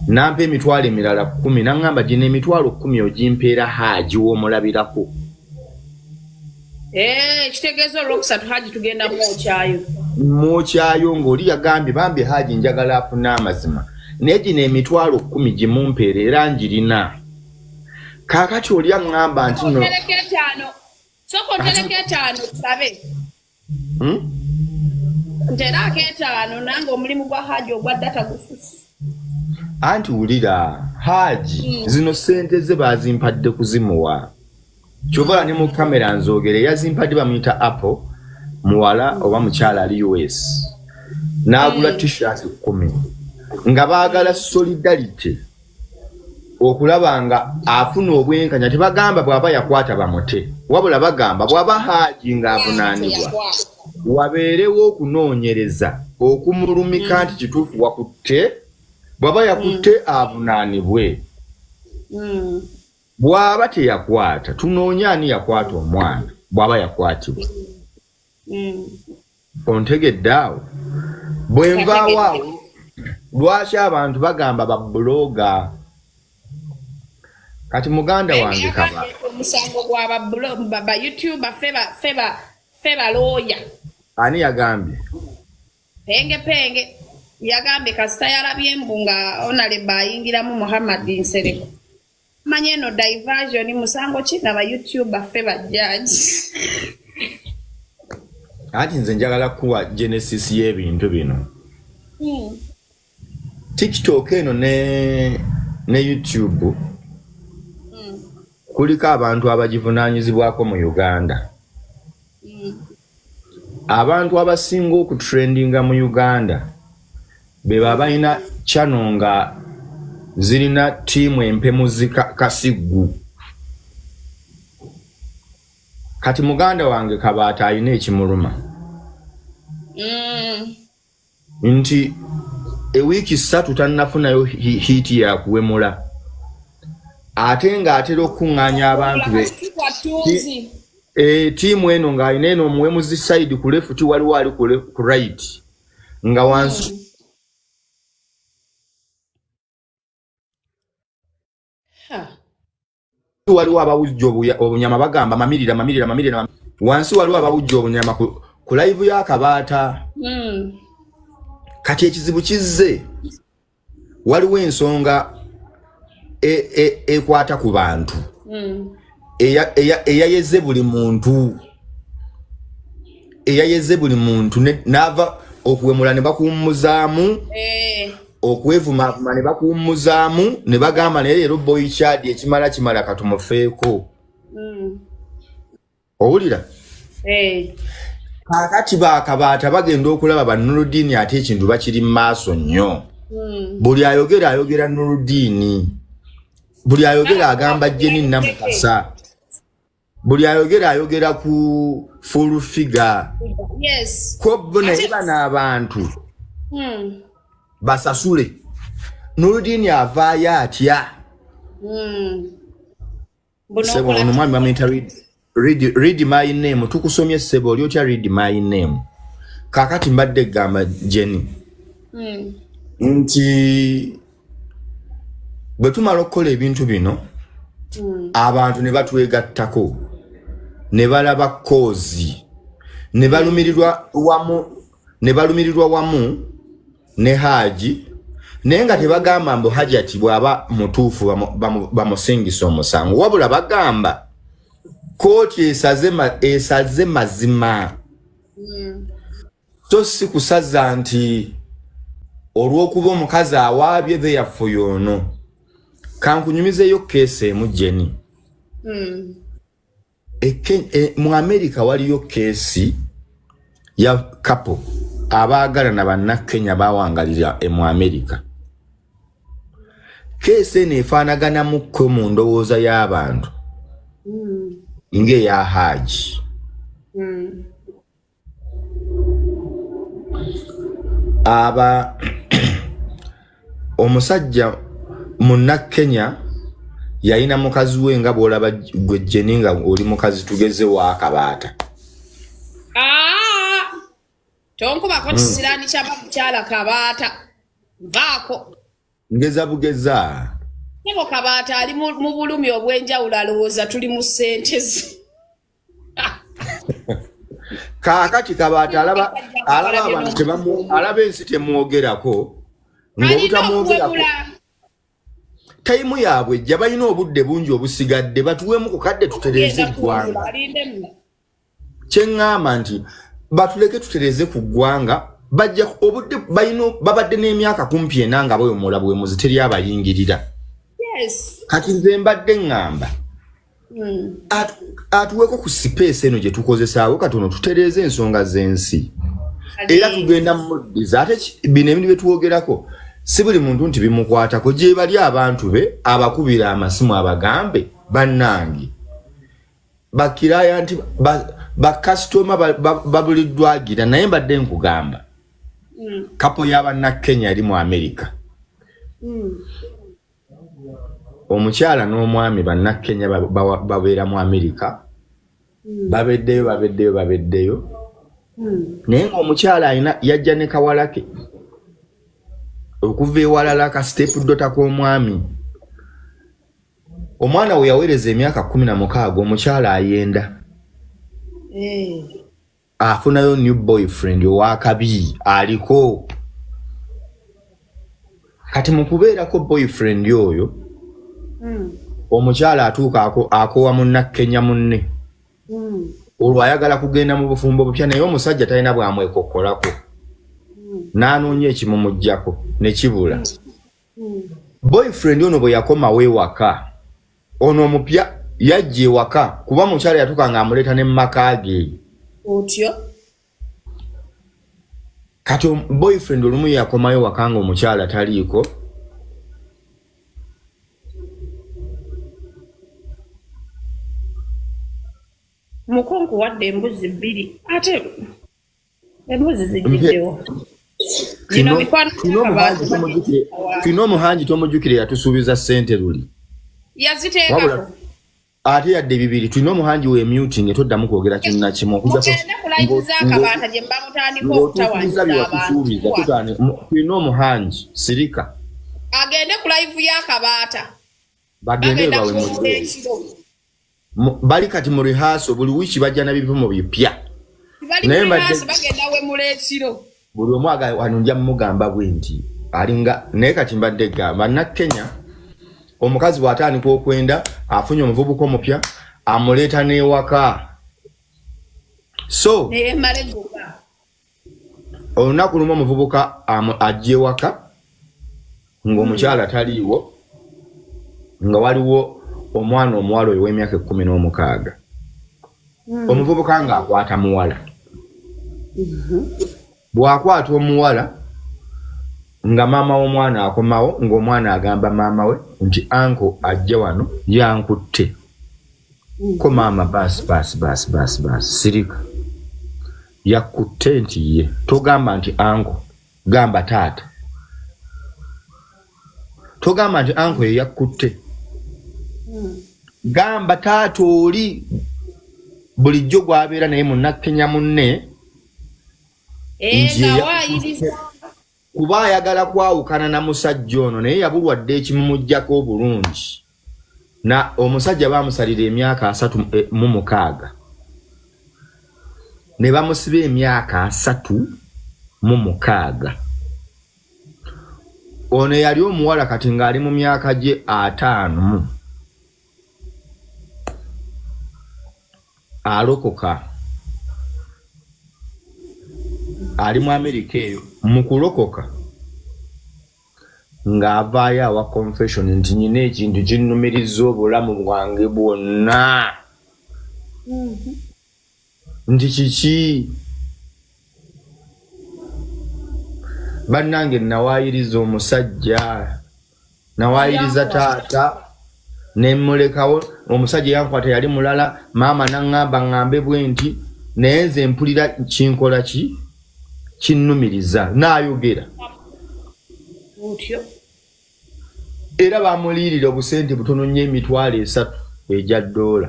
nampa emitwalo emirala 10, naŋŋamba gino 10,000 ogimpeera Haaji w'omulabirako. Kitegeeza olwokusatu Haji tugenda mwokyayo. Mwokyayo, ng'oli yagambye bambi Haji njagala afune amazima, naye gino 10,000 gimumpeera era njirina. Kaakati oli aŋŋamba nti no Sooka otereko 5 tulabe. Nteraako 5, nange omulimu gwa Haji ogwa data gususse. Anti wulira, Haji zino ssente ze bazimpadde kuzimuwa, kyovala ne mu kamera nzoogere. Yazimpadde bamuyita Apple, muwala oba mukyala ali US, n'agula T-shirt 10 nga baagala solidarity okulaba nga afuna obwenkanya. Tebagamba bw'aba yakwata bamute, wabula bagamba bw'aba Haaji ng'avunaanibwa wabeerewo okunoonyereza okumulumika nti kituufu wakutte, bw'aba yakutte avunaanibwe, bw'aba teyakwata tunoonye ani yakwata omwana bw'aba yakwatibwa. Ontegedde awo? Bwe nvaawo awo, lwaki abantu bagamba ba blogger? Kati muganda wange kaba omusango gwa ba YouTuber, ffe balooya. Ani yagambye? Penge Penge yagambye kasita yalabye mbu nga Honorable ayingiramu Muhammad Nsereko. Manye eno diversion, musango ki nga ba YouTuber ffe bajjaji. Anti nze njagala kuwa genesis y'ebintu bino. TikTok eno ne YouTube kuliko abantu abagivunaanyizibwako mu Uganda. Abantu abasinga okutrendinga mu Uganda Beba balina channel nga zirina ttiimu empemuzi kasiggu. Kati muganda wange Kabaata alina ekimuluma. Nti ewiiki 3 tannafunayo hiiti ya kuwemula. Ate ng'atera okukuŋŋaanya abantu be. Ttiimu eno ng'alina eno omuwemuzi side ku left, waliwo ali ku right. Nga wansi waliwo abawujja obunyama bagamba mamirira mamirira mamirira. Wansi waliwo abawujja obunyama ku live ya Kabaata. Kati ekizibu kizze, waliwo ensonga ekwata ku bantu. Eyayeze buli muntu. Eyayeze buli muntu n'ava okuwemula ne bakuwummuzaamu. Okwevuma ne bakuwummuzaamu ne bagamba naye leero boy child ekimala kimala katumufeeko. Owulira? Kaakati Bakabaata bagenda okulaba ba Nurudini ate ekintu bakiri mu maaso nnyo. Buli ayogera ayogera Nurudini. Buli ayogera agamba Jenny Namukasa. Buli ayogera ayogera ku full figure. Yes. Ko bo naye bano abantu. Basasule. Nurudini avaayo atya? Ssebo ono mwami bamuyita read my name. Tukusomye ssebo, oli otya read my name? Kaakati mbadde gamba Jenny. Nti bwe tumala okukola ebintu bino, abantu ne batwegattako, ne balaba koozi, ne balumirirwa wamu, ne balumirirwa wamu ne Haji, naye nga tebagamba mbu Hajati bw'aba mutuufu bamusingisa omusango, wabula bagamba kooti esaze mazima. So si kusaza nti olw'okuba omukazi awaabye therefore y'ono. Kankunyumizeeyo keesi emu Jenny. Mu America waliyo keesi ya couple abaagalana bannakenya bawangalira mu America. Keesi eno efaanaganamuko mu ndowooza y'abantu ng'eya Haji. Aba omusajja munnakenya yalina mukazi we nga bw'olaba gwe Jenny nga oli mukazi tugeze wa Kabaata. Tonkubako kisiraani kya mukyala Kabaata. Nvaako. Ngeza bugeza. Ssebo Kabaata ali mu bulumi obw'enjawulo alowooza tuli mu ssente ze. Kaakati Kabaata alaba abantu alaba ensi temwogerako ng'obutamwogerako. Tayimu yaabwe ejja, balina obudde bungi obusigadde, batuweemu ku kadde tutereeze eggwanga. Kye ŋŋamba nti batuleke tutereeze ku ggwanga, bajja obudde balina, babadde n'emyaka kumpi ena nga bawemula buwemuzi, teri abayingirira. Kati nze mbadde ŋŋamba atuweeko ku sipeesi eno gye tukozesaawo katono tutereeze ensonga z'ensi. Era tugenda muddiza ate bino ebintu bye twogerako si buli muntu nti bimukwatako, gye bali abantu be abakubira amasimu abagambe bannange bakiraya nti bakasitoma babuliddwagira. Naye mbadde nkugamba kapo y'abannakenya eri mu America. Omukyala n'omwami bannakenya babeera mu America, babeddeyo babeddeyo babeddeyo, naye ng'omukyala alina yajja ne kawala ke okuva ewalala ka step daughter k'omwami. Omwana we yaweereza emyaka 16, omukyala ayenda afunayo new boyfriend owakabi aliko. Kati mu kubeerako boyfriend oyo, omukyala atuuka akoowa munnakenya munne, olwo ayagala kugenda mu bufumbo bupya, naye omusajja talina bwamwekokkolako, n'anoonya ekimumuggyako ne kibula. Boyfriend ono bwe yakomawo ewaka, ono omupya yajja ewaka kuba mukyala yatuuka ng'amuleeta ne mu maka ge. Otyo? Kati boyfriend olumu yakomayo waka nga omukyala taliiko. Mukungu wadde embuzi bbiri ate embuzi zijjiddewo. Tulina omuhangi tomujjukire yatusuubiza ssente luli. Yaziteekako. Ate yadde bibiri tulina omuhangi we muting toddamu kwogera kintu na kimu okujjako ng'otuukiriza bye watusuubiza. Tulina omuhangi sirika. Agende ku live y'akabaata. Bagende bawe mu bali kati mu rehearsal buli wiiki bajja na bivumo bipya. Naye bagenda we muleekiro. Buli omu wano nja mugamba bwe nti alinga naye kati mbadde gamba Bannakenya omukazi bw'atandika okwenda afunye omuvubuka omupya amuleeta n'ewaka. So olunaku lumu omuvubuka ajja ewaka ng'omukyala taliiwo nga waliwo omwana omuwala oyo w'emyaka 16. Omuvubuka ng'akwata muwala. Bw'akwata omuwala nga maama w'omwana akomawo ng'omwana agamba maama we nti anko ajja wano yankutte. Ko maama baasi baasi baasi baasi baasi sirika. Yakutte nti ye. Togamba nti anko, gamba taata. Togamba nti anko ye yakutte. Gamba taata oli bulijjo gw'abeera naye munnakenya munne. Kuba ayagala kwawukana na musajja ono naye yabulwadde ekimumuggyako obulungi. Na omusajja baamusalira emyaka 36. Ne bamusiba emyaka 36. Ono yali omuwala kati ng'ali mu myaka gye 50. Alokoka. Ali mu Amerika eyo mu kulokoka ng'avaayo awa confession nti nyina ekintu kinnumiriza obulamu bwange bwonna. Nti kiki? Bannange nawaayiriza omusajja, nawaayiriza taata ne mmulekawo. Omusajja yankwata yali mulala, maama n'aŋŋamba ŋŋambe bwe nti naye nze mpulira kinkola ki? Kinnumiriza. N'ayogera. Era bamuliirira obusente butono nnyo $300 egya $.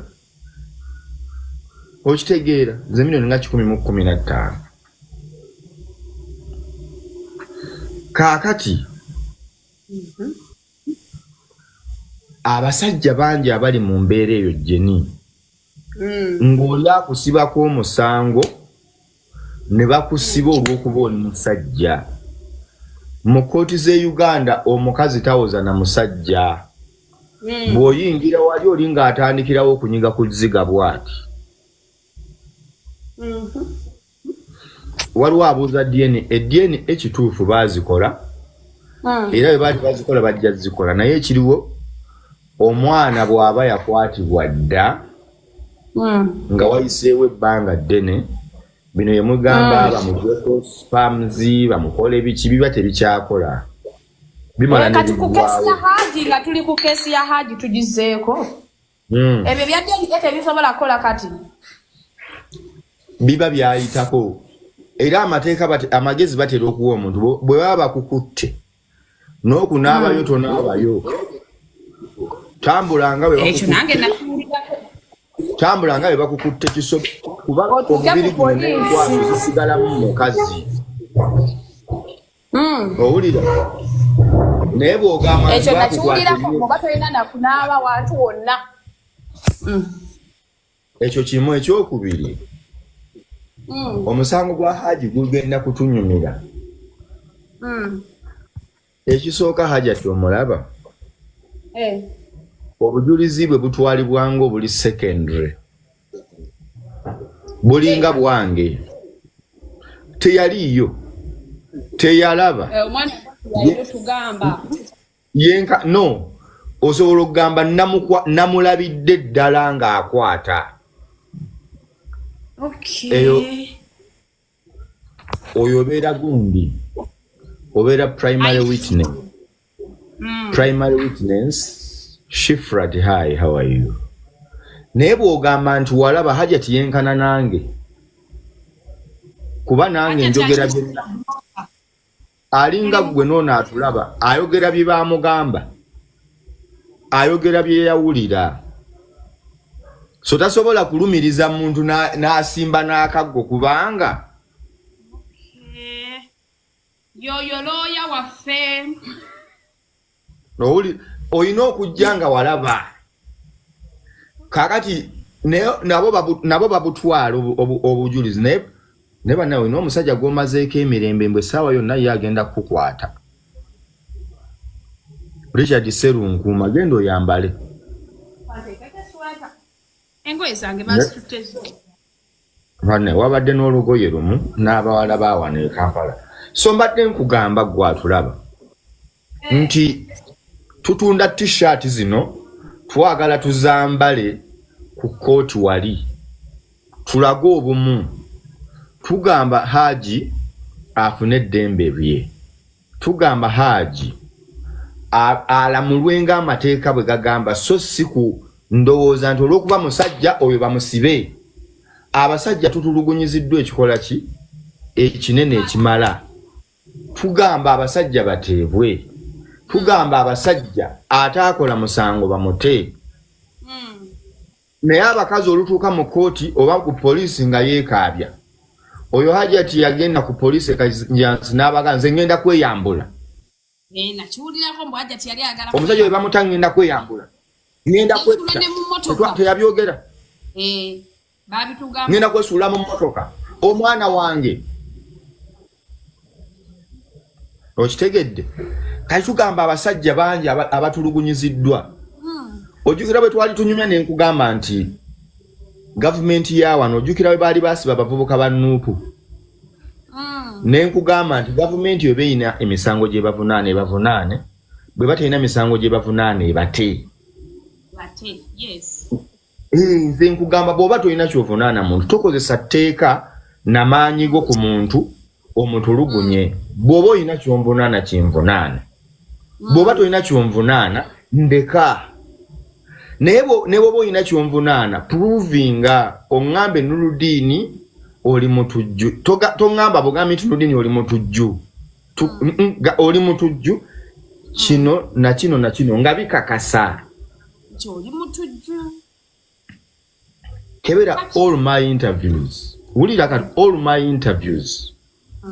Okitegeera ze miliyoni nga 115. Kaakati abasajja bangi abali mu mbeera eyo Jenny ng'oli akusibako omusango ne bakusiba olw'okuba oli musajja. Mu kkooti z'e Uganda omukazi tawoza na musajja. Bw'oyingira wali oli ng'atandikirawo okunyiga ku zziga bw'ati. Waliwo abuuza DNA, DNA ekituufu baazikola era bwe baali bazikola bajja zikola, naye ekiriwo omwana bw'aba yakwatibwa dda nga wayiseewo ebbanga ddene, bino ye mugamba bamuggyeko spams bamukole biki biba tebikyakola. Bimala Kati ku kesi ya Haji nga tuli ku kesi ya Haji tugizeeko. Ebyo bya DNA tebisobola kukola kati. Biba byayitako. Era amateeka amagezi batera okuwa omuntu bwe baba bakukutte n'okunaabayo tonaabayo. Tambula nga bwe tambula nga bwe bakukutte kiso kuba omubiri guno n'enkwaso zisigalamu mukazi. Owulira? Naye bw'ogamba ekyo nakiwulirako oba tolina na kunaaba wantu wonna. Ekyo kimu. Ekyokubiri, omusango gwa Haji gugenda kutunyumira. Ekisooka Hajati omulaba obujulizi bwe butwalibwa ng'obuli secondary, bulinga bwange. Teyaliiyo, teyalaba. Yenka no osobola okugamba namulabidde ddala ng'akwata. Eyo Oyo obeera gundi, obeera primary witness. Primary witness. Shifrat, hi, how are you? Naye bw'ogamba nti walaba Hajati yenkana nange, kuba nange Hajati njogera ali- bye alinga gwe noono atulaba, ayogera bye baamugamba, ayogera bye yawulira, so tasobola kulumiriza muntu n'asimba n'akaggo kubanga Eh, yoyo looya waffe. Olina okujja nga walaba. Kakati nabo babutwala obujulizi, naye bannawe, olina omusajja gw'omazeeko emirembe, mbwe essaawa yonna ye agenda kukukwata. Richard Serunkuuma, genda oyambale. Engoye zange bazitutte zo. Banne wabadde n'olugoye lumu n'abawala ba wano e Kampala. So mbadde nkugamba gwe atulaba nti tutunda T-shirt zino, twagala tuzambale ku kkooti wali tulage obumu. Tugamba Haji afune eddembe lye, tugamba Haji alamulwe ng'amateeka bwe gagamba, so si ku ndowooza nti olw'okuba musajja oyo bamusibe. Abasajja tutulugunyiziddwa ekikola ki ekinene ekimala. Tugamba abasajja bateebwe, tugamba abasajja ataakola musango bamute. Naye abakazi olutuuka mu kkooti oba ku poliisi nga yeekaabya. Oyo Hajati yagenda ku poliisi e Kajjansi n'abaga, "Nze ngenda kweyambula." Eh, nakiwulirako mbu Hajati yali ayagala Omusajja we bamuta, "Ngenda kweyambula, ngenda Yesuula kwetta." ne mu mmotoka. Teyabyogera? Eh, babitugamba. "Ngenda kwesuula mu mmotoka, omwana wange." Okitegedde? Kati tugamba abasajja bangi abatulugunyiziddwa. Ojjukira bwe twali tunyumya ne nkugamba nti gavumenti ya wano, ojjukira bwe baali basiba abavubuka ba NUP? Ne nkugamba nti gavumenti oba erina emisango gye bavunaana, ebavunaane, bwe batalina misango gye bavunaana, ebate. Bate, yes. Eh, nze nkugamba bw'oba tolina kyovunaana muntu, tokozesa tteeka namaanyi go ku muntu omutulugunye. Bw'oba olina kyonvunaana, kinvunaana. Bw'oba tolina kyonvunaana, ndeka. Naye ne bw'oba olina kyonvunaana, provinga, oŋŋambe Nuludiini oli mutujju. Toŋŋamba bugambi nti Nuludiini oli mutujju. Oli mutujju kino na kino na kino, nga bikakasa nti oli mutujju. Kebera all my interviews, wulira kati, all my interviews.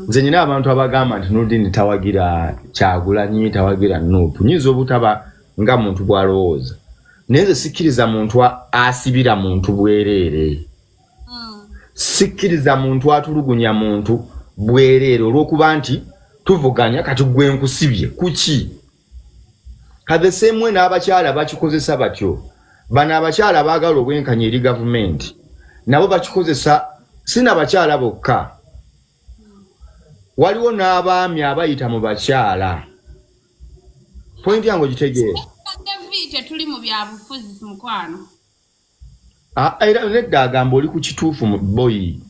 Nze nyina abantu abagamba nti Nurdin tawagira Kyagulanyi, tawagira NUP. Nyinza obutaba nga muntu bw'alowooza, naye nze sikkiriza muntu asibira muntu bwereere. Sikkiriza muntu atulugunya muntu bwereere olw'okuba nti tuvuganya. Kati gwe nkusibye kuki? Kati the same way n'abakyala bakikozesa batyo. Bano abakyala baagala obwenkanya eri gavumenti nabo bakikozesa. Si nabakyala bokka, waliwo n'abaami abayita mu bakyala. Point yange ogitegeera? Devi, tetuli mu byabufuzi, mukwano. Ah, era nedda, agamba oli ku kituufu mu boyi.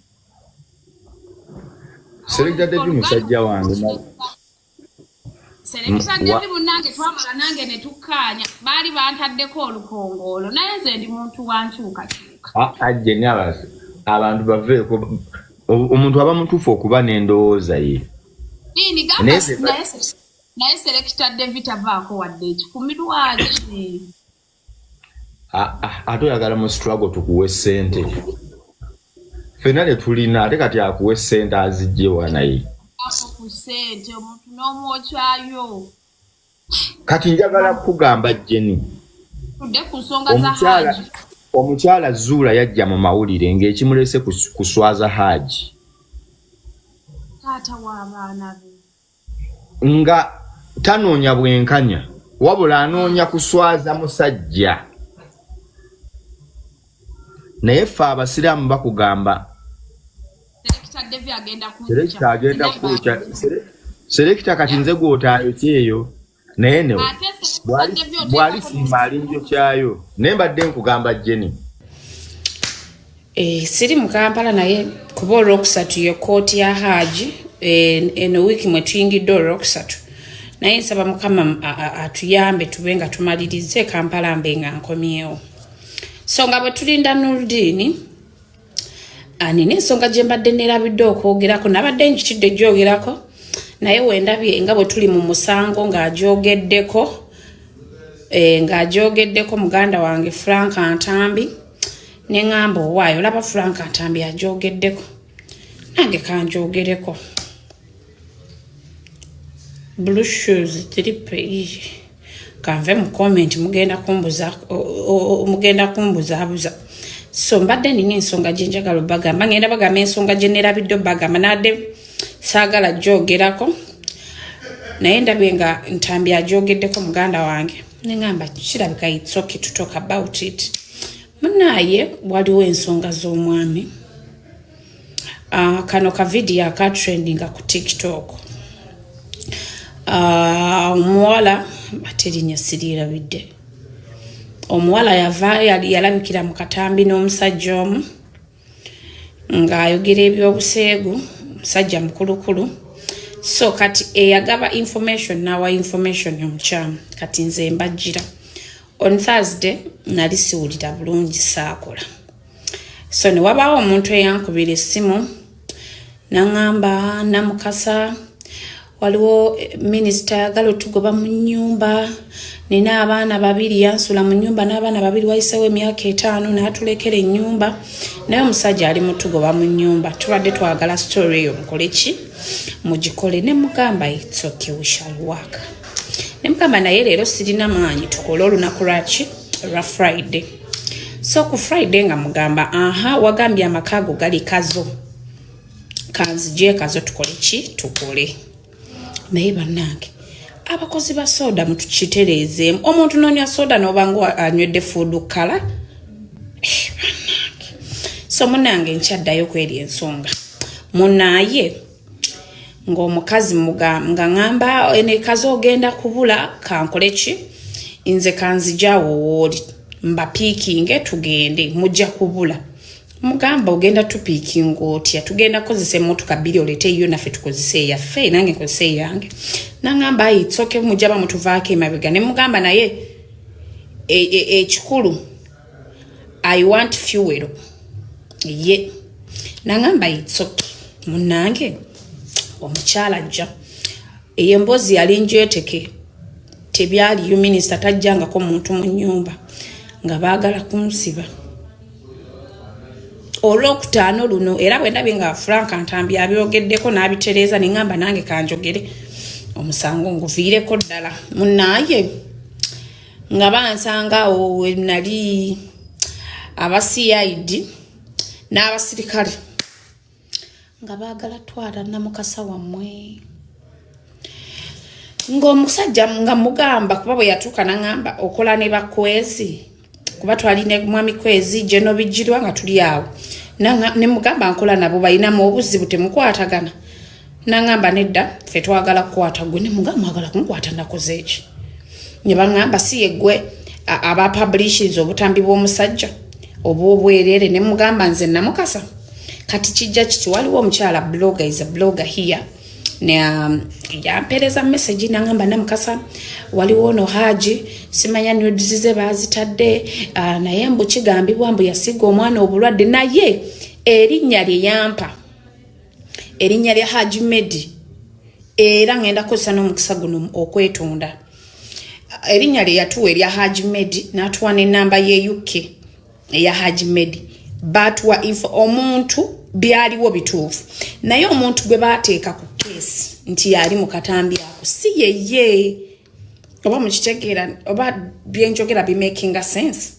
Selector Devi musajja wange. Selector Devi munnange, twamala nange ne tukkaanya. Baali bantaddeko olukongoolo, naye nze ndi muntu wa nkyukakyuka. Ah, ajje ni abantu baveeko. Omuntu aba mutuufu okuba n'endowooza ye. Nini gamba. Naye Selector Devi tavaako wadde 1,000, lwaki? Ah, ah, ate oyagala mu struggle tukuwe ssente ffenna tetulina, ate kati akuwe ssente azigyewa naye? Ako ku ssente omuntu n'omwokyayo. Kati njagala kukugamba, Jeni. Tudde ku nsonga za Omukyala Haji. Omukyala Zuula yajja mu mawulire ng'ekimulese kuswaza Haji. Taata w'abaana be. Nga tanoonya bwenkanya, wabula anoonya kuswaza musajja. Naye ffe abasiraamu bakugamba Selector Devi agenda Selector agenda kwokya. Selector kati nze gw'otaayokya eyo, naye newe Ate Selector Devi oteekako bw'alisiima alinjokyayo. Naye mbadde nkugamba, Jeni. Eh, siri mu Kampala, naye kuba olwokusatu ye kkooti ya Haaji. Eno wiiki mwe tuyingidde olwokusatu, naye nsaba Mukama atuyambe tube nga tumalirize Kampala, mbe nga nkomyewo. So nga bwe tulinda Nurdini, nina ensonga gye mbadde nerabidde okwogerako. Nabadde nkitidde gyogerako, naye wendabye nga bwe tuli mu musango ng'agyogeddeko muganda wange Frank Ntambi, neŋŋamba, owaayo olaba Frank Ntambi agyogeddeko, nange kanjogereko. Blue shoes tripe, kanve mu comment, mugenda kumbuza, mugenda kumbuzaabuza. So mbadde nina ensonga gye njagala obagamba, ngenda bagamba ensonga gye nerabidde obagamba. Nadde saagala gyogerako, naye ndabye nga Ntambi agyogeddeko muganda wange, neŋŋamba kirabika it's okay to talk about it. Munaaye, waliwo ensonga z'omwami, kano ka vidiyo aka trendinga ku TikTok. Omuwala ate erinnya siriirabidde, omuwala yava yalabikira mu katambi n'omusajja omu ng'ayogera ebyobuseegu, musajja mukulukulu. So kati eyagaba information n'awa information omukyamu. Kati nze mbajjira on Thursday nali siwulira bulungi, saakola. So ne wabaawo omuntu eyankubira essimu naŋŋamba, "Namukasa, waliwo minisita ayagala otugoba mu nnyumba. Nina abaana babiri, yansula mu nnyumba n'abaana babiri, wayisewo emyaka 5 n'atulekera ennyumba, naye omusajja ali mutugoba mu nnyumba. Tubadde twagala story eyo mukole ki, mugikole." Ne mugamba, "It's okay, we shall work." Ne mugamba, "Naye leero sirina maanyi, tukole olunaku lwaki, lwa Friday." So ku Friday nga mugamba, "Aha, wagambye amaka ago gali Kazo, kanzije Kazo tukole ki, tukole." Naye bannange, abakozi ba soda, mutukitereezeemu. Omuntu nonywa soda nobanga anywedde food colour. Bannange, so munange, nkyaddayo kweri ensonga. Munaaye, ng'omukazi nga ŋŋamba, "Enekazi ogenda kubula, kankole ki nze, kanzijawo wooli mbapiikinge tugende, mujja kubula." Mugamba, "Ogenda tupiikinga otya? Tugenda kukozesa emmotoka bbiri, oleete eyo naffe tukozese eyaffe, nange nkozese eyange." Naŋŋamba, "Ayi, tsoke, mujja bamutuvaako emabega." Ne mugamba, "Naye ekikulu I want fuel." Ye naŋŋamba, "It's okay." Munnange, omukyala ajja, eyo emboozi yali njeteke, tebyaliyo. Minisita tajjangako muntu mu nnyumba, nga baagala kunsiba olwokutaano luno. Era bwe ndabye nga Frank Ntambi abyogeddeko n'abitereeza, neŋŋamba nange kanjogere omusango nguviireko ddala. Munaaye, nga bansanga awo we nali, aba CID n'abasirikale nga baagala twala Namukasa wammwe, ng'omusajja nga mugamba, kuba bwe yatuuka naŋŋamba, "Okola ne bakwezi?" Kuba twalina mwami Kwezi Geno Bijirwa nga tuli awo. Ne mugamba, "Nkola nabo, balinamu obuzibu, temukwatagana?" Naŋŋamba, "Nedda, ffe twagala kukwata gwe." Ne mugamba, "Mwagala kunkwata? Nakoze eki?" Ne baŋŋamba, "Si yeggwe aba publishings obutambi bw'omusajja obwobwereere?" Ne mugamba, "Nze Namukasa." Kati kijja kiti, waliwo omukyala blogger, is a blogger here, ne yampeereza message nangamba, "Namukasa, waliwo ono Haji, simanya nudes ze baazitadde, naye mbu kigambibwa mbu yasiga omwana obulwadde." Naye erinnya lye yampa, erinnya lya Haji Medi, era ngenda kukozesa n'omukisa guno okwetonda. Erinnya lye yatuwa erya Haji Medi, n'atuwa n'ennamba ye UK eya Haji Medi, batuwa info omuntu byaliwo bituufu, naye omuntu gwe bateeka ku keesi nti yali mu katambi ako si yeye. Oba mukitegeera, oba byenjogera bimakinga sense?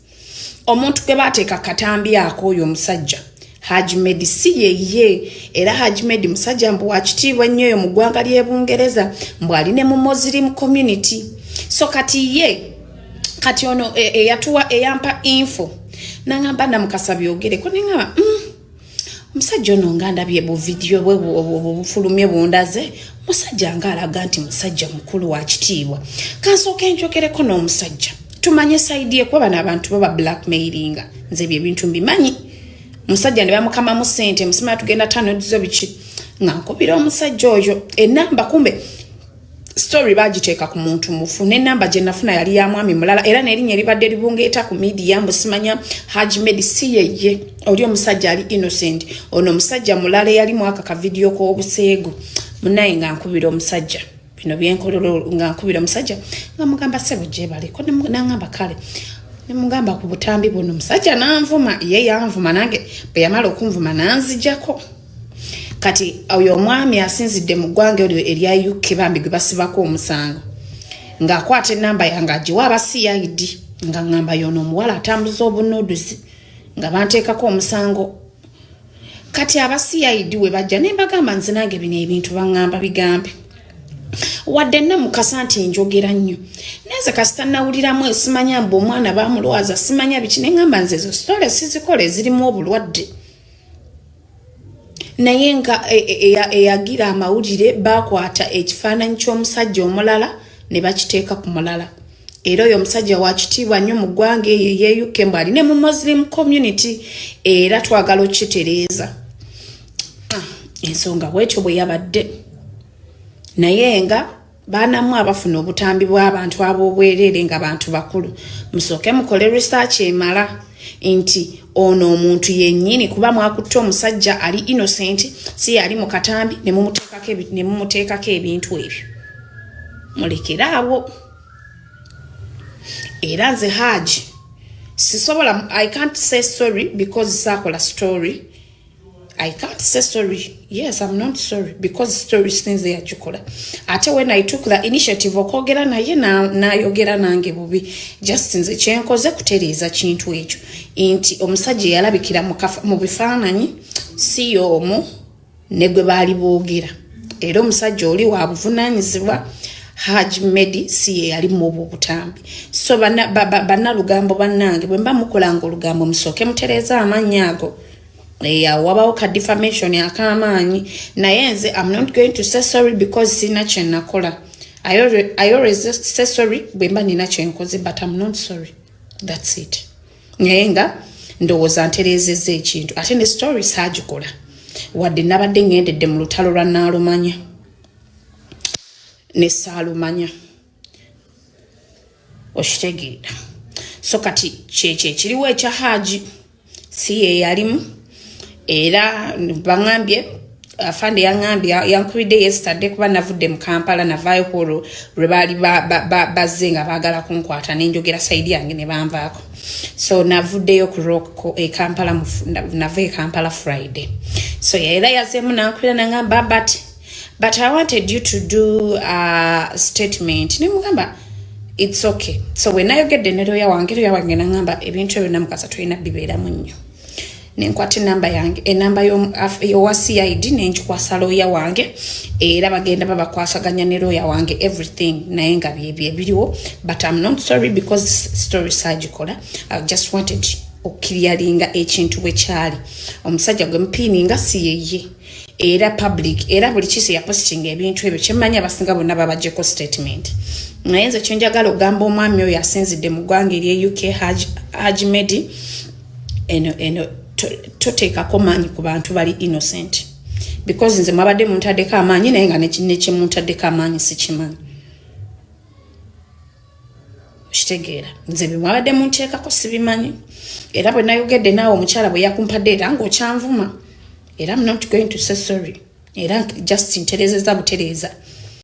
Omuntu gwe bateeka katambi ako, oyo omusajja Haji Medi, si yeye. Era Haji Medi musajja mbu wakitiibwa nnyo eyo mu ggwanga ly'Ebungereza, mbu ali ne mu Muslim community. So kati ye kati ono eyatuwa, eyampa info, nangamba, "Namukasa, byogereko." Neŋamba, omusajja ono nga ndabye buvidiyo bwe bufulumye bundaze, musajja nga alaga nti musajja mukulu wa kitiibwa, kansooka enjogereko n'omusajja tumanye side ye, kuba bano abantu baba blackmailinga, nze ebyo ebintu mbimanyi." Musajja ne bamukamamu sente, musima tugenda tano dizo biki. Nga nkubira omusajja oyo enamba, kumbe story bagiteeka ku muntu mufu, n'enamba gye nafuna yali ya mwami mulala, era n'erinnya eribadde libungeeta ku media mbu simanya Haji Medi si yeye. Oli omusajja ali innocent, ono omusajja mulala eyali mwaka ka video k'obuseegu. Munaye, nga nkubira omusajja bino byenkolero, nga nkubira omusajja nga mugamba, "Sebo, gyebaleko." Nangamba, "Kale." Nemugamba ku butambi buno, omusajja nanvuma, ye yanvuma nange. Bwe yamala okunvuma, nanzijako. Kati oyo omwami asinzidde mu ggwanga eryo erya UK, bambi gwe basibako omusango, ng'akwata enamba yange agiwa aba CID, nga ŋŋamba yono omuwala atambuza obunuduzi, nga banteekako omusango. Kati aba CID we bajja, ne mbagamba, nze nange bino ebintu baŋŋamba bigambe, wadde namukasa nti njogera nnyo, naye kasita nawuliramu esimanya mbu omwana bamulwaza, simanya biki, neŋŋamba nze ezo story sizikola ezirimu obulwadde. Naye nga eyagira amawulire, bakwata ekifaananyi ky'omusajja omulala ne bakiteeka ku mulala. Era oyo omusajja wakitiibwa nnyo mu ggwanga eyo ey'e UK, mbu ali ne mu Muslim community, era twagala okukitereeza. Ensonga bwetyo bwe yabadde. Naye nga baanamu abafuna obutambi bw'abantu ab'obwereere nga bantu bakulu, musooke mukole research emala nti ono omuntu yennyini, kuba mwakutte omusajja ali innocent, si yali mu katambi, ne mumuteekako ebintu ebyo. Mulekere awo. Era nze Haji sisobola, I can't say sorry because saakola story. I can't say sorry. Yes, I'm not sorry because story sinze yagikola. Ate when I took the initiative okwogera naye, nayogera nange bubi. Just nze kyenkoze kutereeza kintu ekyo nti omusajja eyalabikira mu bifaananyi si y'omu ne gwe baali boogera. Era omusajja oli wa buvunaanyizibwa. Haj Medi si ye yali mu obwo obutambi. So bannalugambo bannange, bwe mba mukolanga olugambo, musooke mutereeza amannya ago. Awo wabawo ka defamation ak'amaanyi. Naye nze I'm not going to say sorry because sina kye nakola. I always say sorry bwe mba nina kyenkoze, but I'm not sorry, that's it. Naye nga ndowooza ntereezezza ekintu. Ate ne story saagikola, wadde nabadde ŋŋendedde mu lutalo lwa naalumanya ne saalumanya, okitegeera? So kati kyekyo ekiriwo ekya Haji, si ye yalimu. Era baŋambye, afande yaŋambye, yankubidde yesterday, kuba navudde mu Kampala, navaayo ku olwo lwe baali bazze nga baagala kunkwata, nenjogera side yange ne banvaako. So navuddeyo ku rock e Kampala, nava e Kampala Friday. So era yazeemu nankubira nangamba, But I wanted you to do a statement." Nemugamba, "It's okay." So we nayogedde ne lawyer wange, lawyer wange nangamba, "Ebintu ebyo, Namukasa, tolina bibeeramu nnyo." Nenkwata enamba yange, enamba yowa CID, nenkikwasa lawyer wange, era bagenda babakwasaganya ne lawyer wange everything. Naye nga byebyo ebiriwo, but I'm not sorry because story saagikola. I just wanted okukiryalinga ekintu bwe kyali. Omusajja gwe mupiininga si yeye, era public, era buli kisi yapositinga ebintu ebyo. Kyemmanyi, abasinga bonna babajjeko statement. Naye nze kyenjagala okugamba omwami oyo asinzidde mu ggwanga erye UK, Haji Medi, eno toteekako maanyi ku bantu bali innocent, because nze mwabadde muntaddeko amaanyi, naye nga nekyemuntaddeko amaanyi sikimanyi, okitegeera? Nze bye mwabadde munteekako sibimanyi. Era bwe nayogedde naawe, omukyala bwe yakumpadde, era ng'okyanvuma, era I'm not going to say sorry. Era just ntereezeza butereeza.